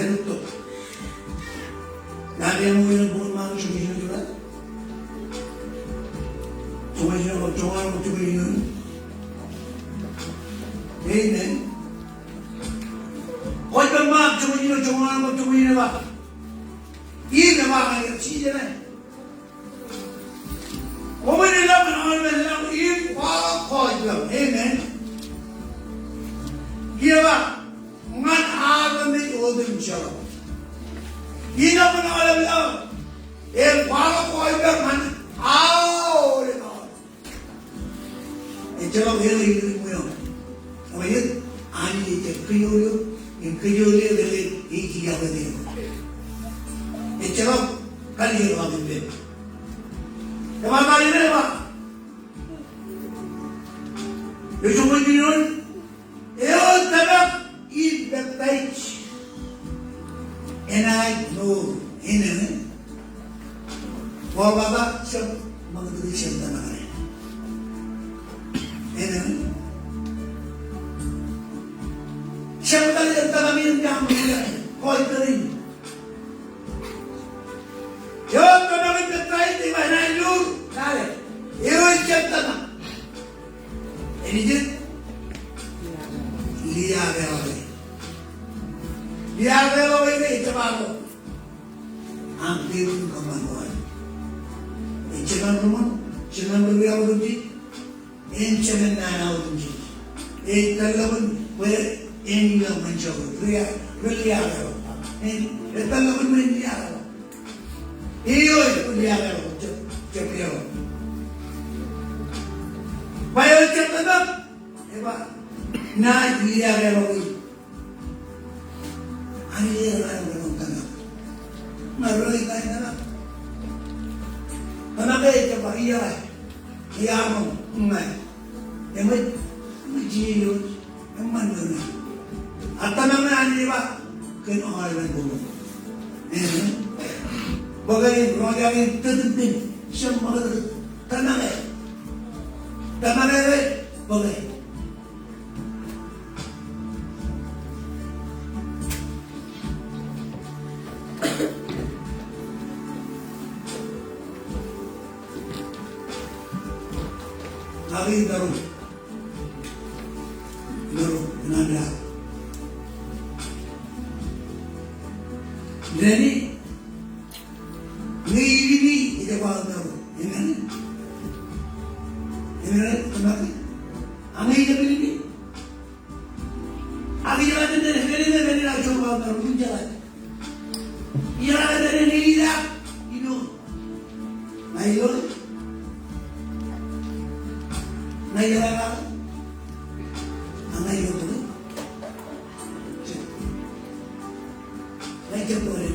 in bōktok. Ña ij ṃool ilo bok in Mak joñoul jilu. Joñoul jilu, joñoul jilu. Amen. Kwōj ba Mak joñoul jilu, joñoul jilu ba. Im ej ba ñan Jisōs, Koṃwin ilọk ñan aolepen laḷ im kwaḷọk ko ippaṃ. Amen. Kiiō ba, ñan aō tōmak otemjeḷọk. Ilọk ñan aolepen laḷ im kwaḷọk ko ippaṃ ñan aolep aolep. Ejjeḷọk eō ilo ṃwiin eo. Ak ej, Anij ej kōjoor eō, im kōjoor eō ke ej iọkwe eō. Ejjeḷọk kalikkar ḷọk ippān. Ej ba, ej ba, ej ba. Eo joñoul jilu, eo tōmak im peptaij enaaj mour. Amen. Paul ej ba, jab ṃakūtkūt jān tōmak ṇe. Amen. Jab ṃakūtkūt jān tōmak in, jab ṃakūtkūt jān ko ippaṃ. Eo tōmak im peptaij, ej ba enaaj mour, lale. Eo ejjab tōmak. Enaaj liaakḷọk e. Liaakḷọk e, ejjab ro. Aṃ tepel in kōṃṃan wōt. Ejjab ro ṃōn, ejjab ro ri otemjej. Ejjab naan otemjej. Ej tōllọk in bwe en ilọk ñan jabdewōt. Ri, ri liaakḷọk. En, ej tōllọk in bwe en liaakḷọk. Eo ej liaakḷọk, jab, jab eo. Bwe eo ejjab tōmak, ej ba, naaj liaakḷọk e. Anij ej ḷōmṇak kōn tōmak. Ña rej ba tōmak. Tōmak e ej ba ia, ia ṃōk ña. Eṃōj, eṃōj jilu, eṃṃan ña. Ak tōmak ṇe Anij ej ba, kōn aolepen boñōn. Amen. Bōk e, roñjake im tōtōpin, jab ṃakūtkūt. Tōmak e. Tōmak e, bōk e. Ak in tōre. Tōre, ñan da. Dāni, ñe ij ilimi, ij ba tōre. Amen. Amen. Tōmak e. Ak ñe ij ilimi. Ak ij ba tōre, tōre, tōre, tōre, tōre, tōre, tōre. Ij ba tōre, ilo. Ña ilo. Ña ilo. Ña ilo. Ña ilo.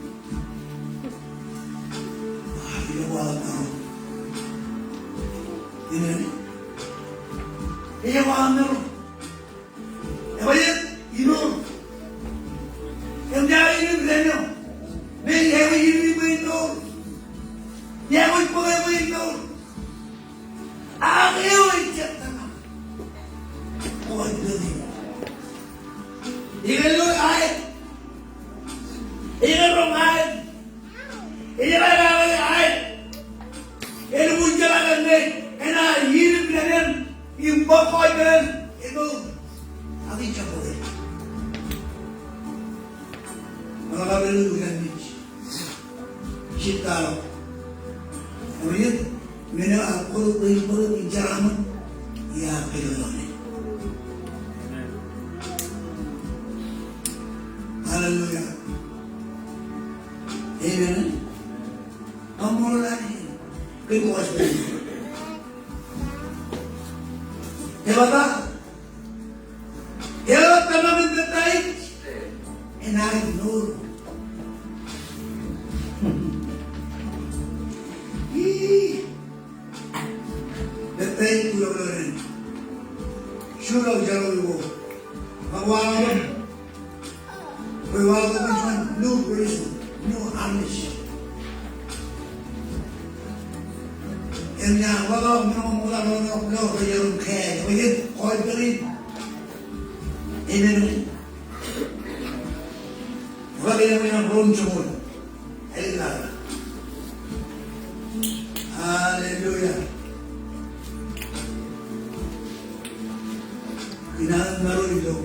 Ejjeḷọk aō ṃōro. Amen. Ejjeḷọk aō ṃōro. Ebajeet, inoor. Im ejjeḷọk ilo iien eo. Im ejjeḷọk ilo iien eo bwe inoor. Ejjeḷọk bwe inoor. Ak eo ejjab tōmak. Eo ej tōmak. Ej kar lo aet. Ej kar roñ aet. Ej kar aet. Elukkuun jeḷā ke enaaj ilip ñan eṃ im bōk kōjpelen ilo ak ijjab bōk e. Ṃōṇōṇō ilo iien eo. Jitōḷọk. Eo ej, men eo ear bōk bwe in bōk in jeraaṃṃan, iar kōjatdikdik. Hallelujah. Amen. Kaṃṃoolol Anij kōn gospel. Eḷap Eo tōmak in peptaij, enaaj mour. Ii. Peptaij, ulo ulo ren. Juḷọk, juḷọk ilo. Ak waḷọk. Bwe waḷọk ilo juon new person, new artist. Im iar waḷọk ṃōṇōṇō ṃokta ḷọk ḷọk ilo rej iaḷ im kāāl. Bwe ej kōjpel in. Amen. Ro rej iaḷ im Rom joñoul. Hallelujah. Hallelujah. Inaaj ṃaroñ ilo,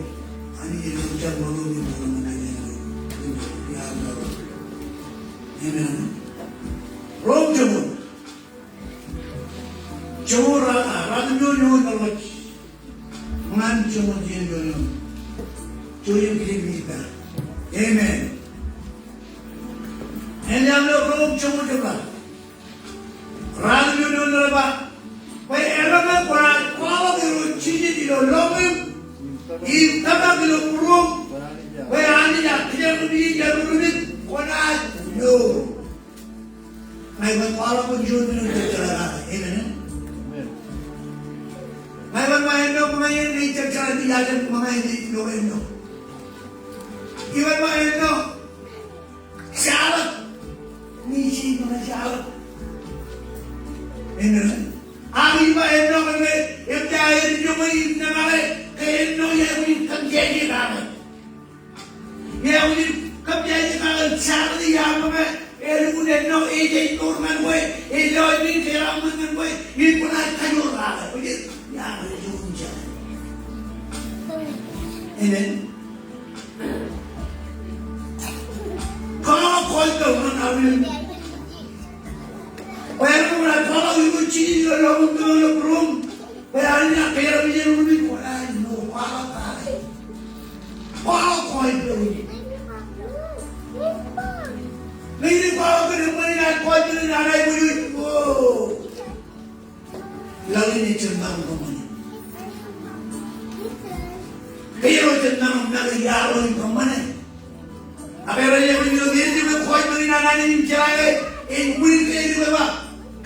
Anij ej jar ṃaroñ ilo, ilo, ilo, ilo, ilo, ilo. Amen. Rom joñoul. Joñoul ra, ra, ratimjuon joñoul ṃōḷ. Ñan joñoul jiljino. Joñoul jiljino. Amen. Eñin ilo Rom joñoul jebta. Ratimjuon joñoul ej ba, bwe eṃṃan kwōnaaj kwaḷọk Irooj Jisōs ilo lọñiṃ, im tōmak ilo būruōṃ, bwe Anij ak kōjatdikdik eo ej ilo būruōṃ, kwōnaaj lo. Ña iban kwaḷọk kōn juon men eo ejjab jeḷā. Amen. Ña iban ba ennọ, kōṃṃane ennọ, ejjab jeḷā, ejjab kōṃṃane ennọ, ennọ. Iban ba ennọ. Jeḷā. Ñe ij ba jeḷā. Amen. Ak ij ba ennọ kōn ke, im ta ej ennọ kōn ke ij ba ke ennọ ej aikuj in kōmjaje kake. Ej aikuj in kōmjaje kake Jeḷā ij ba ke elukkuun ennọ ej ej mour ñan kwe, ej lọjilñin kōjeraaṃṃan ñan kwe, im kwōnaaj kajoor kake. Kwōj ej, ej aikuj in jeḷā. Amen. Kwaḷọk gospel ñan aolep. Bwe āinwōt kwaḷọk Irooj Jisōs ilo lọñiṃ im ilo būruōṃ. Bwe Anij ak kōjatdikdik eo ej ilo būruōṃ, kwōnaaj lo, kwaḷọk kake. Kwaḷọk gospel in. Ñe ij kwaḷọk kōn eṃṃan in, gospel in, an aikuj in. Whoa. Laḷ in ejjab maroñ kōṃṃane. Kōjro ejjab maroñ make iaḷ in kōṃṃane. Ak ej rej ilo ej ej ej kōjpañ in an Anij im jeḷā ke ej wūnin ke ej ilo ba.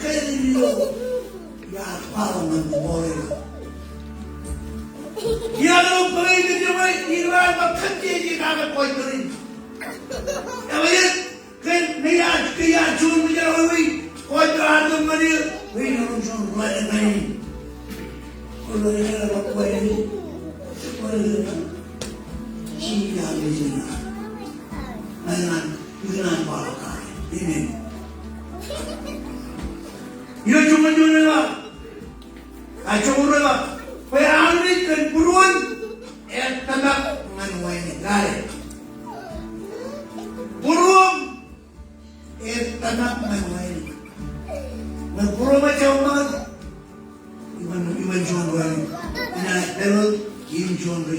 Ke ej ilo. Iar kwaḷọk ñan ṃool eo. Iar ilo bōk in ej ej ej ilo ba kōmjaje kake kōjpañ in. Eo ej. Ke, ke iar, ke iar juon ri jeḷā wōt, kōjpañ eo an kōṃṃane, wōt ilo juon ri jeḷā wōt. Ilo ri jeḷā wōt. Ilo juon ri jeḷā. Amen. Ilo juon ri jeḷā. A joñoul rej ba, bwe armej kōn būruon, ettōmak ñan wāween. Lale. Būruōṃ, ettōmak ñan wāween. Ñe būruōṃ ejjab ṃakūt, iban, iban juon wāween. Inaaj pād wōt im juon ri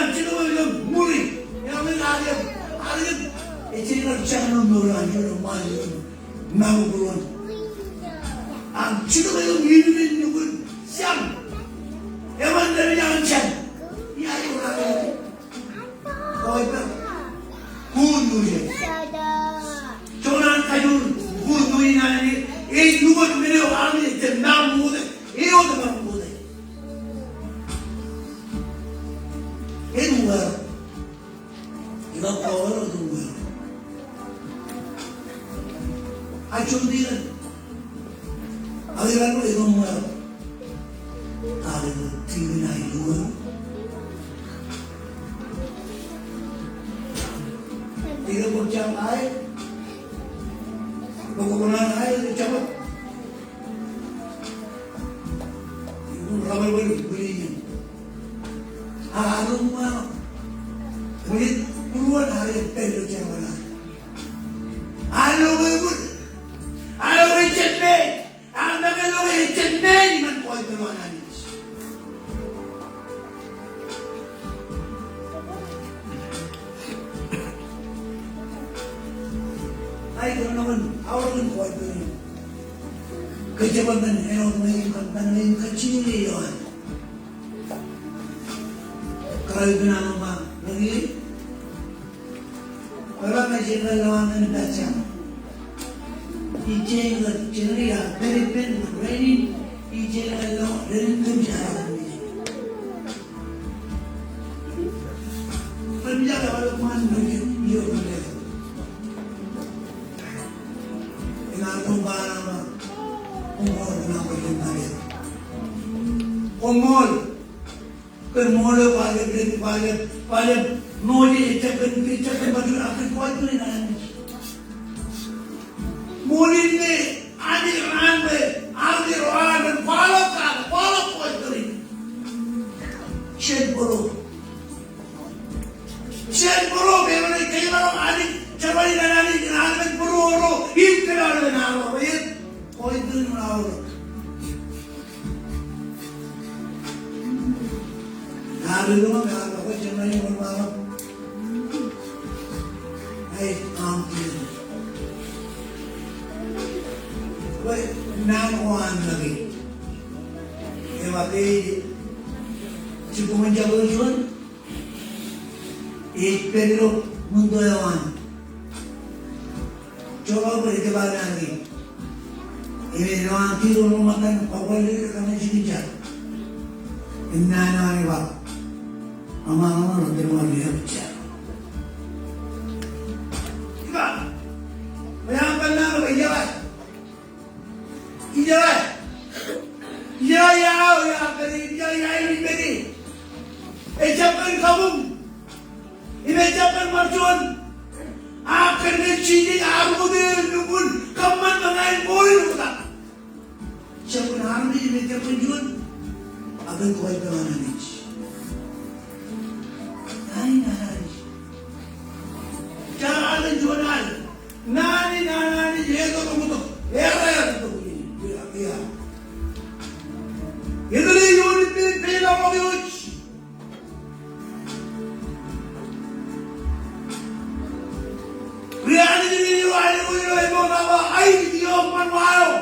an jitōb eo ilo ṃuri. Eḷaññe ear, ear, ear, ejjeḷọk jekdọọn mour eo an, ilo ṃaan eo an. Ṃaṃ būruon. Ak jitōb eo an, ilo men nukun, jañ. Eṃṃan ḷọk jañ. Ia eo an. Kōjpañ. Kuun ṇo jet. Joñan kajoor, kuun ṇo jet naan in, ej lukkuun men eo armej ej ṃaṃ ṃoktata, eo ej ṃaṃ ṃoktata. Ej uwaak. Ilo kōwōr ilo uwaak. Ak juon eo. Ak ilo ilo uwaak. Ak ilo tiwi na ilo uwaak. Ilo kōjjaṃ aer. Bōk kōṇaan aer ilo jabōt. Ilo rabelbel bwilin. Ak ilo uwaak. Bwilin būruon ak ilo pād ilo jerbal. Ak ilo uwaak. Ak ilo uwaak ejjab men. Ak make ilo uwaak ejjab men iṃaan kōjpañ eo an Anij. Ak ij kōnono kōn aorōk in kōjpañ eo. Kōjpañ eo an, āinwōt ṇe in kōjpañ eo an, kōjpañ eo an. Kōrā ippān aṃ ba, ṇe in. Kōrā ṇe jen lewōj ñan pād jañ. Ij jañin kōj, jen lewōj, pād ippān, rainin, ij jañin lewōj, rainin kōm jañin. Kōm jañin lewōj, ṃaan ṇe in, ij lewōj. Inaaj tok ba, koṃṃool, koṃṃool. Kōn ṃool eo kwaḷọk, kwaḷọk, kwaḷọk. Ṃool in ejjab kōn, ejjab kōn bajjek, ak kōn kwaḷọk kōn Anij. Ṃool in me Anij ej raan bwe armej ro an kwaḷọk, kwaḷọk kwaḷọk kōn. Jen bōro. Jen bōro, bwe rej kōjparok Anij, jerbal in Anij, in armej bōro ro, in kōjparok Anij, bwe ej kōjpañ eo an. Bwe naan ko an lake. Ej ba ke, jibboñōn jabdewōt juon. Ej pād ilo ṃwindo eo an. Joḷọk bwe ej ba naan kein. Im ej lowaan Diuteronomi ṃōttan, kwaḷọk ḷọk kōn jikin jar. Im naan eo an ej ba, Aṃ, aṃ, aṃ, aṃ, aṃ, aṃ, aṃ, aṃ. Iba, ṃōj aṃ kōnnaan bwe ijeḷā. Ijeḷā. Ijeḷā ia aō, ia kōn, ijeḷā ia ej pād ie. Ejjab kōn kabuñ. Im ejjab kōn ṃōk juon. Ak kōn ke Jisōs ear ṃokta lukkuun kōṃṃan bwe ña in ṃool oktak. Jab kōn armej im jab kōn juon, ak kōn kōjparok an Anij. Naan in an Anij. Jab kōn juon an. Naan in an Anij eto tok tok. Eto tok tok. Eto tok tok. Ri-Anij eo, ri-Anij eo, ri-Anij eo, ri-Anij eo, ṃōj eo.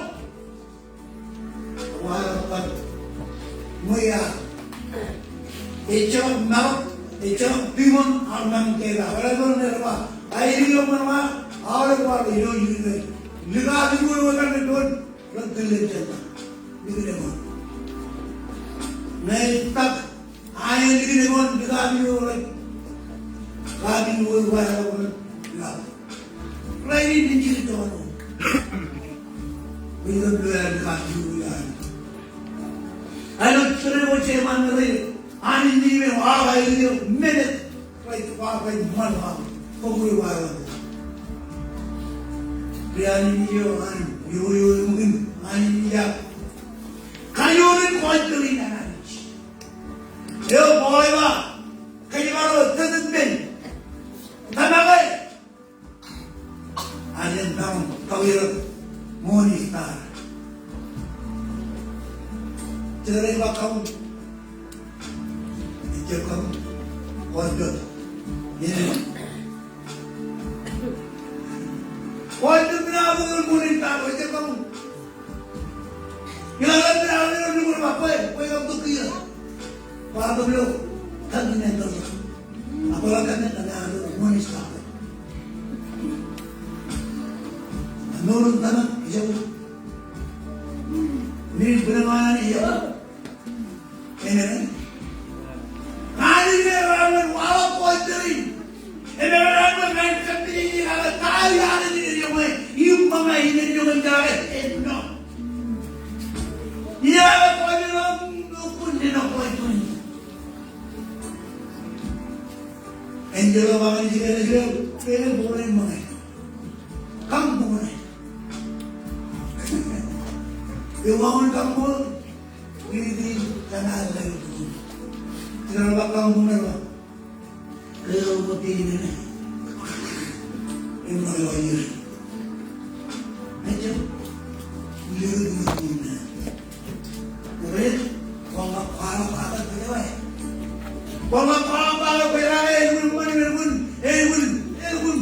Ṃōj eo. Ejjeḷọk marok, ejjeḷọk demon, aolep ṇe rej ba, aelōñ eo ṃōj eo, aolep wa ilo ilo. Likao ilo ilo ilo ilo. Rej kile jān ta. Likao eo ṃōj. Ṇe tak. Ae likao eo ṃōj, likao eo ṃōj. Likao eo ṃōj, likao eo ṃōj. Rainin nejin itoon. Ilo blue and black, blue and. Āinwōt jere ko jeṃaan rej. Anij ṇe eo, aolep eo, men. Rej, wa rej ṃan wa. Ko ṃool wa rej. Ri-Anij eo an, eo eo ṃōk in, Anij eo. Kajoor in kōjparok in an Anij. Eo Paul ej ba, kōjparok tōt men. Tōmak e. Ak jen tōmak, kawirōk, morning star. Jere ej ba kabuñ. Ejjab kabuñ. Kōjparok. Ien. Kōjparok men aō, morning star, ejjab kabuñ. Ilo ḷọk men aō, ilo lukkuun ba kwe, kwe kab tok kiiō. Ba tok ilo, continental. Ak ḷọk continental, ilo morning star. Mour in tōmak, ijako. Min bwilōñ an Anij ijako. Amen. Anij eo ej waḷọk kōjparok in. Im ej waḷọk kōjparok in, kōjparok in, kōjparok in, kōjparok in, kōjparok in, kōjparok in, kōjparok in, kōjparok in, kōjparok in, kōjparok in, kōjparok in. Ij kōjparok in, kōjparok in. Angel eo an Anij ej kōjparok in, kōjparok in, kōjparok in. Kaṃṃoolol. Ewōr kaṃṃoolol. Ri, ri, kōṇaan ḷọk. Ri, ri, kaṃṃoolol. Ri, ri, ri, ri. Im ḷọk ḷọk iien. Ejjab. Ri, ri, ri, ri. Ri, ri, ri, ri. Kwōn kwaḷọk kwaḷọk bwe ḷe. Kwōn kwaḷọk kwaḷọk bwe ḷe, elukkuun, elukkuun, elukkuun, elukkuun.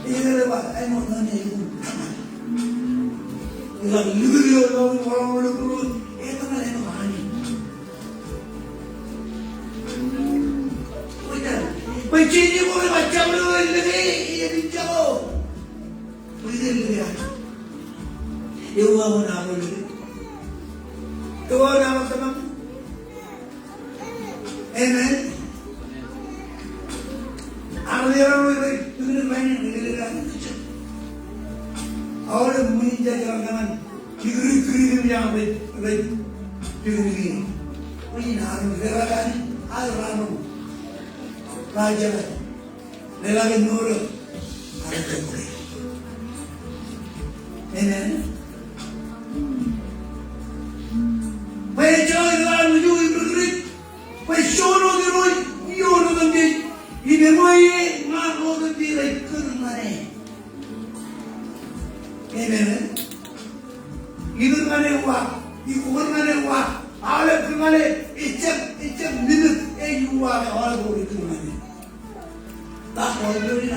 Ej ba, āinwōt ṇe eo. Ilo likao eo, ilo likao eo, ilo likao eo. Bwe Jisōs ej ba, jab ilo likao eo, ilo likao eo. Bwe ilo likao eo. Ewōr ṇe eo. Ewōr ṇe eo. Amen. Aolep ro ro ro, ro ro ro ro. Aolep ṃōn in jab jeḷā ñan. Ri, ri, ri, ri, ri, ri, ri. Ri, ri, ri. Ri, ri, ri, ri. Amen. Bwe ejjeḷọk ilo an uju im ri kūr, bwe juon otemjej, iioon otemjej, im eṃōj ñan otemjej rej kūr ñan e. Amen. Ikūr ñan e wa, ikūr ñan e wa, aolep kūr ñan e, ejjab, ejjab minit, ej uwaak, aolep ro rej kūr ñan e. That's all you need.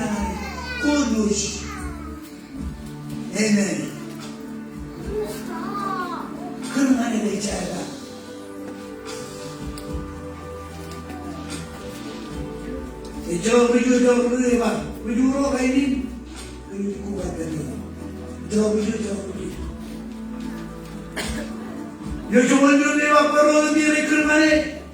Good news. Amen. Kūr ñan e ej jab. Ejjab ri ju, ejjab ri ju, ejjab ri ju ro rainin. Ri ju ko ba ri ju. Ejjab ri ju, ejjab ri ju. Ejjab ri ju, ejjab ri ju. Ro ro rej kūr ñan e.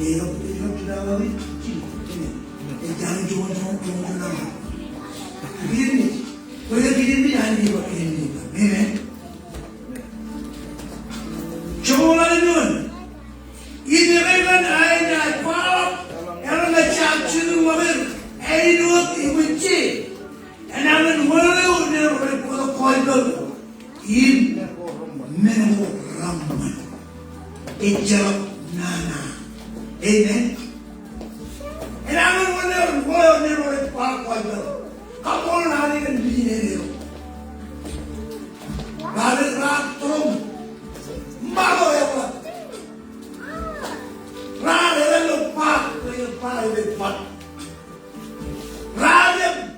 Ej kab, ej kab jutak ḷọk in, ej kab juon, juon, juon, juon, juon. Kijenmej. Bwe kijenmej, Anij ej ba kijenmej. Amen. Joñoul ḷalem eoon. Im ekwe kōn aer, aer kwaḷọk, eḷaññe jab jilu ḷọk er, āinwōt ekwōj je enañin wōn eo ren rej bōktok kōjpañ im men ko reṃṃan. Ejjeḷọk nana. Amen. Enañin wōn eo ren rej bōktok kōjpañ. Kaṃṃoolol Anij kōn mijin eo. Raar, raar tōl ṃaḷo eo. Raar eḷap ilo bar, bar eo ej bar. Raar jab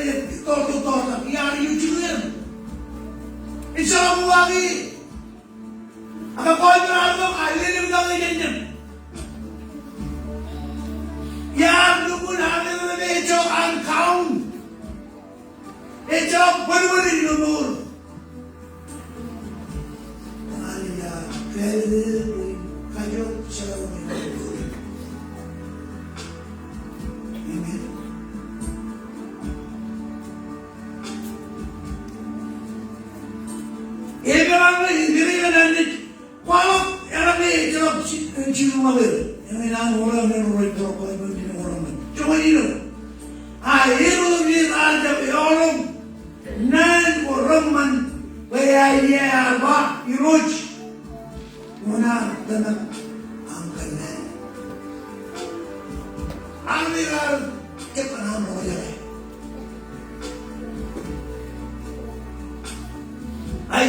rej tortok, tortok, iar ej jikier. Ejjeḷọk uwaak e. Ak kōjro ar tok, a lelep tok ej ejjab. Iar lukkuun armej ro me ejjeḷọk an kaun. Ejjeḷọk bōnbōn ilo mour. Amen. Eperan ṇe, eperan ṇe, kwaḷọk eran ejjeḷọk ji-, jilu ṇe. Eñin an oḷọk men ro rej bōk bar bwe jen oḷọk men. Joñan ilo. A, ilo men an jab eoḷọk naan ko reṃṃan bwe āinwōt ear ba Irooj. Ṃokta tōmak aṃ kōnnaan. Armej raar jab kōṇaan ro jeḷā.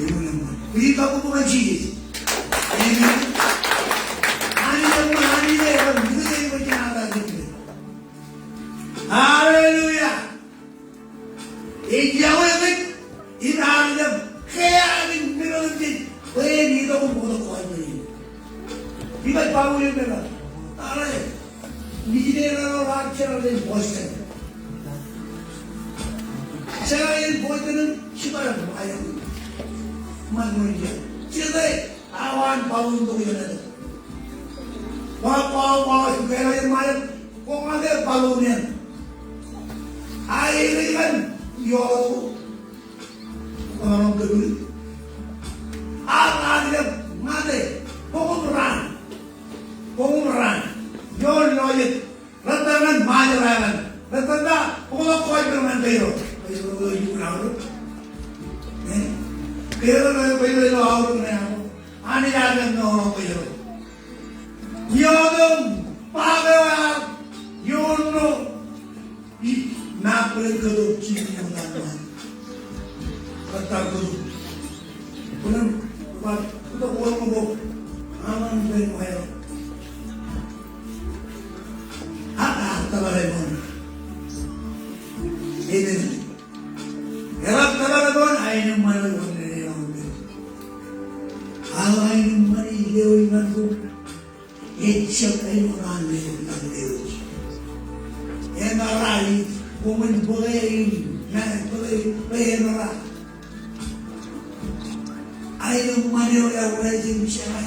Eṃṃan, eṃṃan. Bwijin kabbokbok ñan Jisōs. Amen. Anij eṃṃan, Anij eo ear likūt eok ilo jenaaj aikuj. Hallelujah. Ej iọkwe kōj im Anij ear kea kōj meḷeḷe in bwe en itok im bōktok kōj. Ij ba Paul eo me ba, ale, mijin eo raar jeḷā ilo Boston. Jeḷā ilo Boston im jibadek ṃae eo. Ṃae eo. Jete, awa an Paul eo tok ioon āliktata. Wa, wa, wa, eo ṃae eo. Koṃ ake Paul eo. Aer ej kōn ioḷọk. Ak Anij ej ba ñan e, bok im raan. Bok im raan. Ioon lọjet. Rōttan ñan Ṃajeḷ Aelōñ. Rōttan ta, bōktok kōj bwe ñan Peiro. Peiro ilo aorōk. Eh? Peiro, Peiro ilo aorōk ñe aṃ. Anij ear ñan ñoḷọk Peiro. Ioon ṃae eo ear ioon ṇo. Ij maat bwe ren kōto jiljilimjuon ṃaan. Kōttar kōto. Bōlen, bōlen, kōto bōlen ṃōko. Amen, bwe ṃae eo. Ak, ak, tōpar eo ṃōn. Amen. Eḷap tōpar eo ṃōn, Aenōṃṃan eo ej wōnṃaanḷọk. Aenōṃṃan eo ej lewōj ñan koṃ, ejjab aenōṃṃan eo ej lewōj. Eṃōrā, koṃwin bōke im, na bōke, bōke eṃōrā. Aenōṃṃan eo ej wōnṃaanḷọk.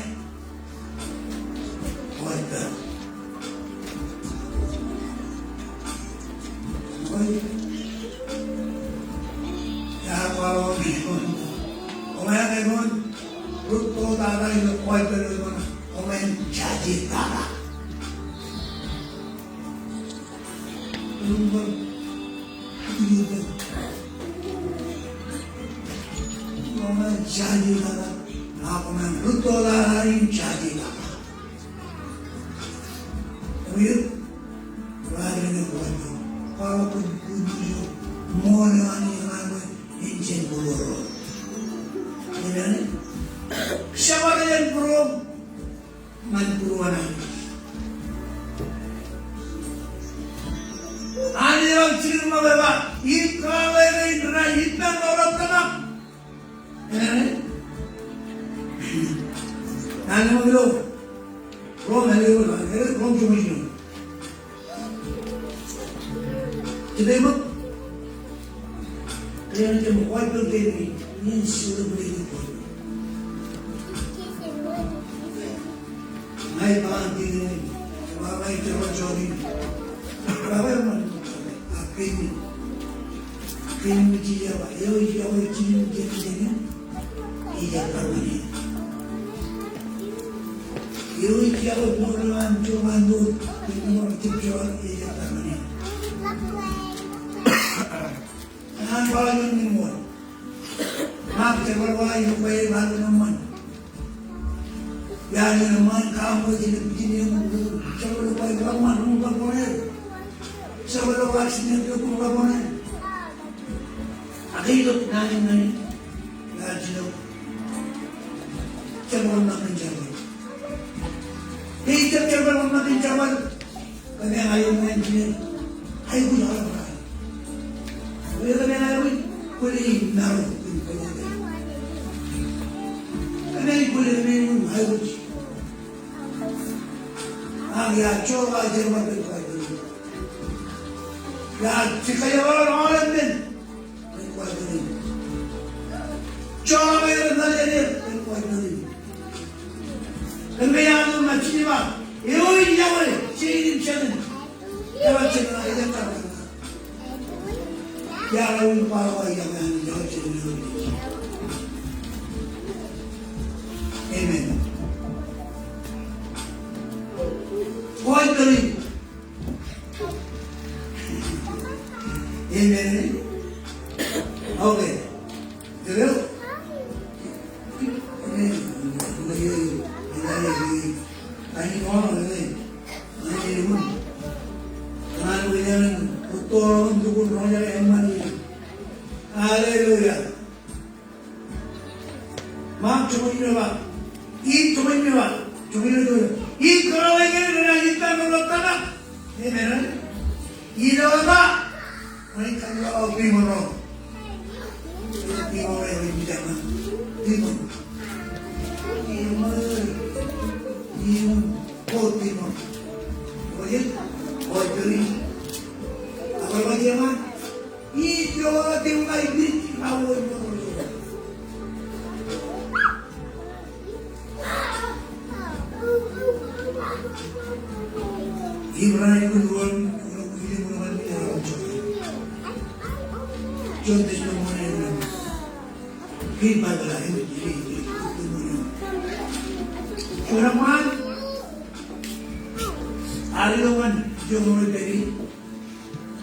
Ṃool. Ṃool. Iar kwaḷọk ñan koṃ. Koṃ āinwōt rūtto tata ilo Baibōḷ eo, koṃ en jaje tata. Koṃ en jaje tata. Koṃ en rūtto tata im jaje tata. Eo, raar lōñ eo kwaḷọk. Kwaḷọk kōn good news eo. Ṃool eo an ijeṇ eo, en jen būruō. Amen. Jabdewōt būruō. Ñan būruon Anij. Anij ej jikin ṃōk ej ba, im kōḷḷā ke in rej ippān ro rej tōmak. Amen. Naan eo ilo Rom, ilo Rom joñoul jiljino. Jete ṃōk? Ej āinwōt ṃōk Baibōḷ kein in, in celebrate Baibōḷ. Ña ij ba ñan kein in, ba ña ij jerbal jọteen. Ba ba ṃōk, a kein in. Kein in ej ba, eo ej yokwe jikin in, kein in. Ejjab permanent. Eo ej yokwe mour eo an joñan mour, ejjab permanent. An ba eo ej ṃool. Ṃaak jerbal wa eo ba ej ba ḷōṃṃan. Iar ḷōṃṃan kaṃṃool ilo pijin eṃ, jerbal wa ej ḷōṃṃan, ḷōṃṃan bar bōk er. Jerbal wa ej ḷōṃṃan, bar bōk er. Ak ilo naan in, naan in. Iar jino. Jerbal ṃōk in jerbal. Ejjab jerbal ṃōk in jerbal. Kōmeañ aikuj engineer. Aikuj aolep raṇ. Bwe kōmeañ aikuj, kwōle naro in kwōle. Kōmeañ kwōle, kōmeañ aikuj. Ak iar joḷọk aō jerbal kōn Baibōḷ in. Iar jekajekdọọn aolep men. Kōn Baibōḷ in. Joḷọk er, ñan er kōn Baibōḷ in. Kōn ke iar ilo ṃōk jiljino ba, eo ej yokwe jein im jatūṃ. Eo ej jatūṃ, ej jatūṃ. Iar ilo ṃōk ba, eo ej yokwe, eo ej jatūṃ. Amen. Baibōḷ in. Amen. Okay. Hello? Amen. Hallelujah. Ṃaak joñoul jiljino ba. Im joñoul jiljino ba. Joñoul jiljino, joñoul jiljino. Im kōḷḷā ke in rej ippān ro rej tōmak. Amen. Ilo ba. Rej kōḷḷā aō demon ro. Demon ro rej ippān. Demon. Demon. Demon. Ko demon. Ko ye? Ko jeri. Ako ko demon.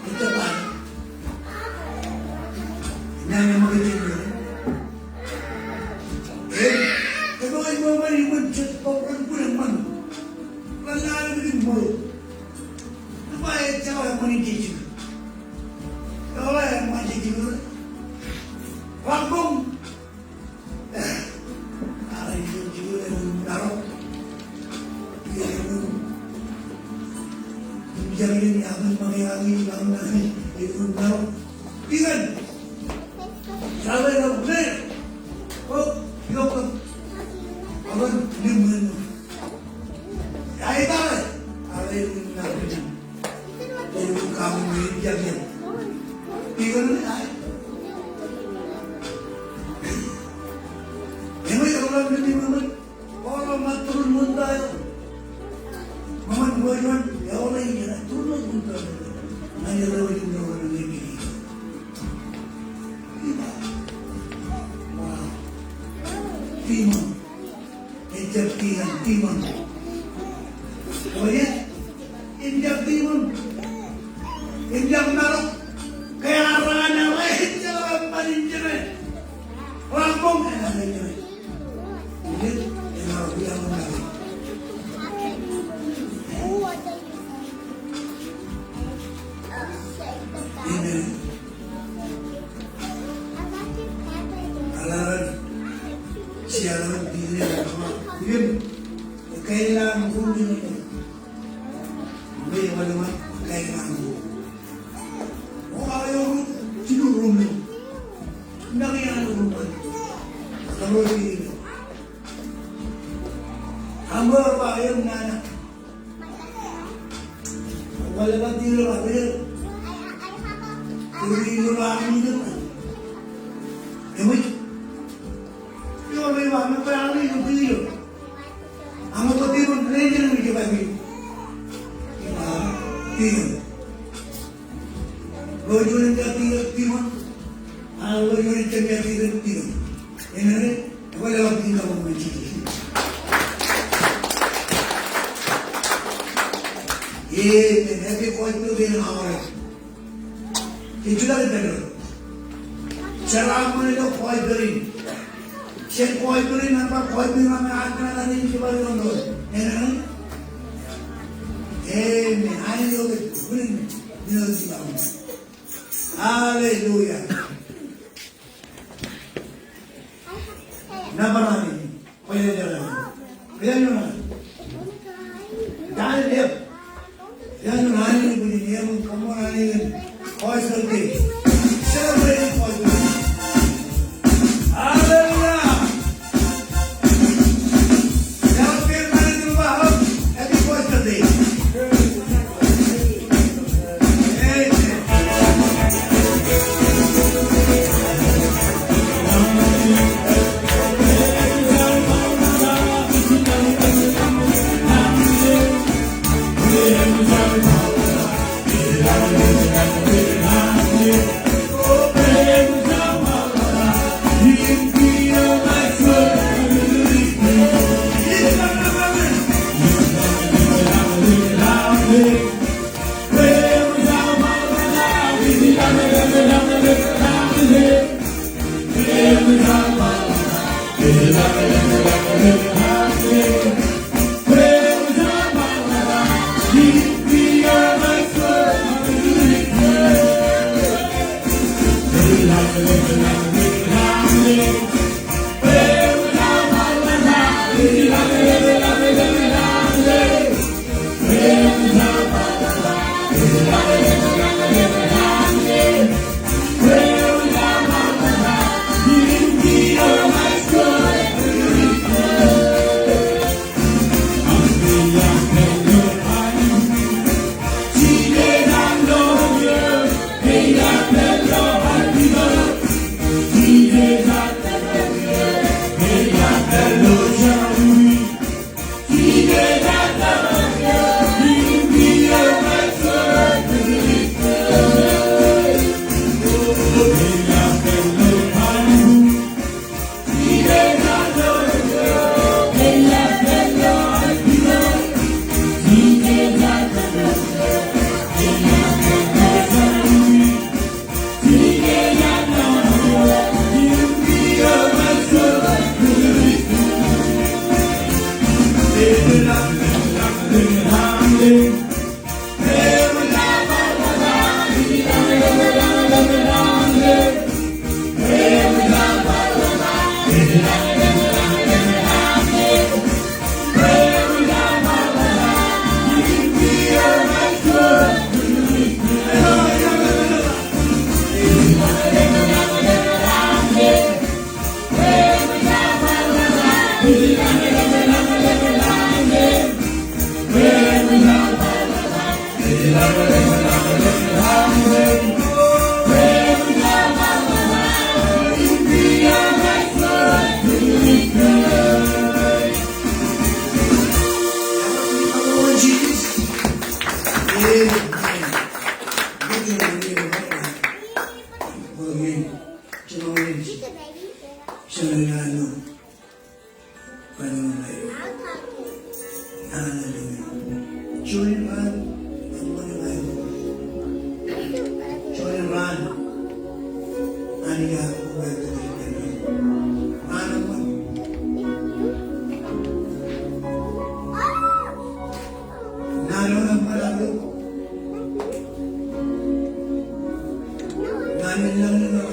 Ej jab ba. Naan eo ṃōk ej jiljino. Ej, kōto ej ṃōk ṃani ṃōn jet bok ren bwidej ṃōn. Ren lale ṃōn jet bok. Ej ba ejjab ṃani jet jiljino. Ejjab ṃani jet jiljino. Ḷak koṃ. Eṃōj, eṃōj, eṃōj. Ṃōṃan tūrin ṃōn ta eo. Ṃōṃan ṃōn eo, eoon eo, tūrin ṃōn ta eo. Ñan eo rej ṃōṃan ṃōn ta eo. Wow. Demon. Ejjab tiñe, demon. Oye? Im jak tiñe. Im jak ṃarok. Ke ear raṇe, im jak ṃarok, im jak ṃarok. Im jak ṃarok. Amen. Alarōk. Sialarōk, diwōj, alarōk. Diwōj. Kailangan ko, diwōj. Ṃool eo ṃōk, kailangan ko. O, aō eo, jilu ruum eo. Nōk iaan ruum eo. Kōrā eo. Aṃ bar ba eo nana. Wōn ḷọk ba tiñe ḷọk ba eo. Tiñe ḷọk ba eo. Eṃōj. Eo ḷọk ba eo, ṃōk ba eo, eo tiñe eo. Aṃ bar ba tiñe eo, ḷe tiñe eo, ḷe ba eo. Tiñe eo. Ḷo juon in jab tiñe eo, tiñe eo. Aṃ ḷo juon in jab tiñe eo, tiñe eo. Amen. Ekwe, leḷọk in kaṃṃoolol Jisōs. Amen. Happy Gospel Day, aolep. Ej jutak ippān doon. Jeraaṃṃan ilo Gospel in. Jen Gospel in, nōṃba Gospel in, aṃ ej kōṇaan in jibadwōj doon. Amen. Amen. Aolep. Hallelujah. Nōbar Anij. Kwōj jar. Kwōj jar. Jar, jar. Jar, jar, Anij, kwōj jar. Come on, Anij. Gospel Day. Celebrate Gospel Day. Hallelujah. Hallelujah. Juon raan, juon raan, Anij ear uwaak kōj. Raan eṃṃan. Naan eo eṃṃan, naan eo eṃṃan.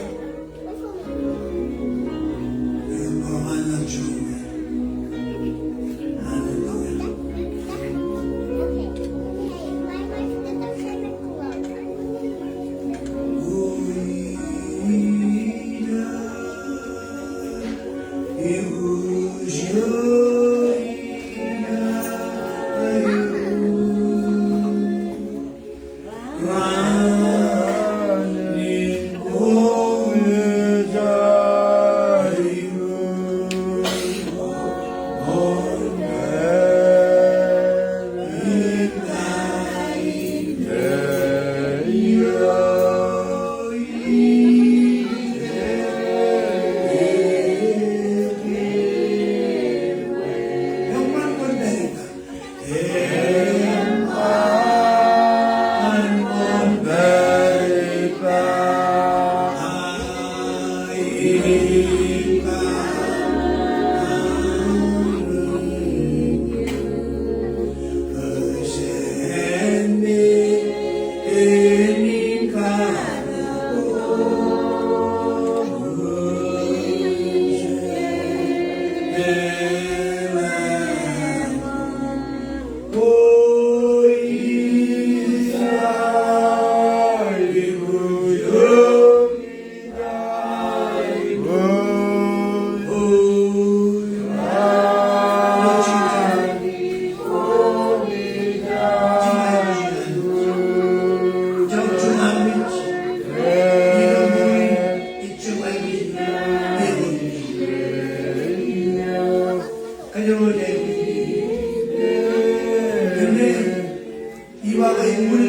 Iba ke ej ṃōk kōj,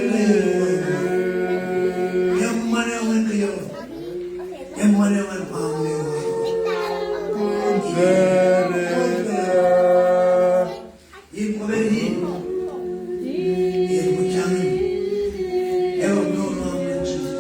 eṃṃan eo ñan kōj, eṃṃan eo ñan family eo. Im kōmij, im kōmij jañin, eḷap mour eo aṃ ñan Jisōs.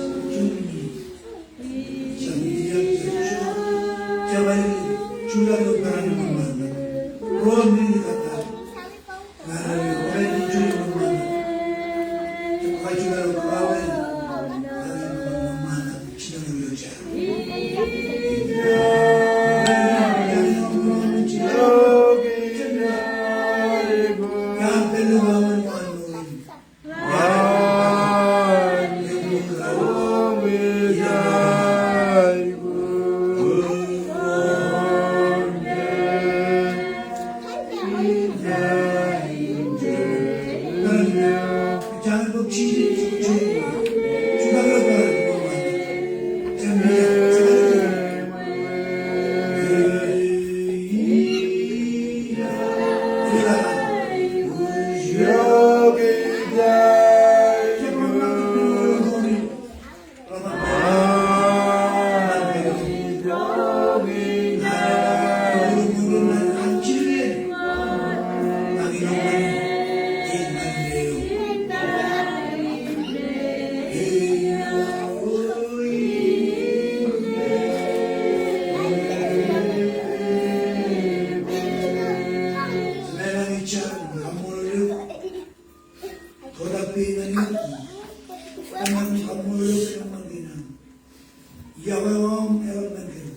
Iọkwe eo aṃ eḷap ñan kōm.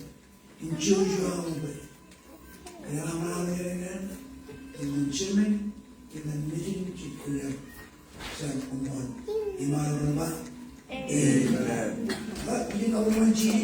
Im jouj eo aṃ bwe kōm eḷap ñan, im ñan jemān, im ñan nejin jet kōm ḷap jān koṃṃool. Im aolep ro ba, amen. Ba, ij kōṃṃan jiji.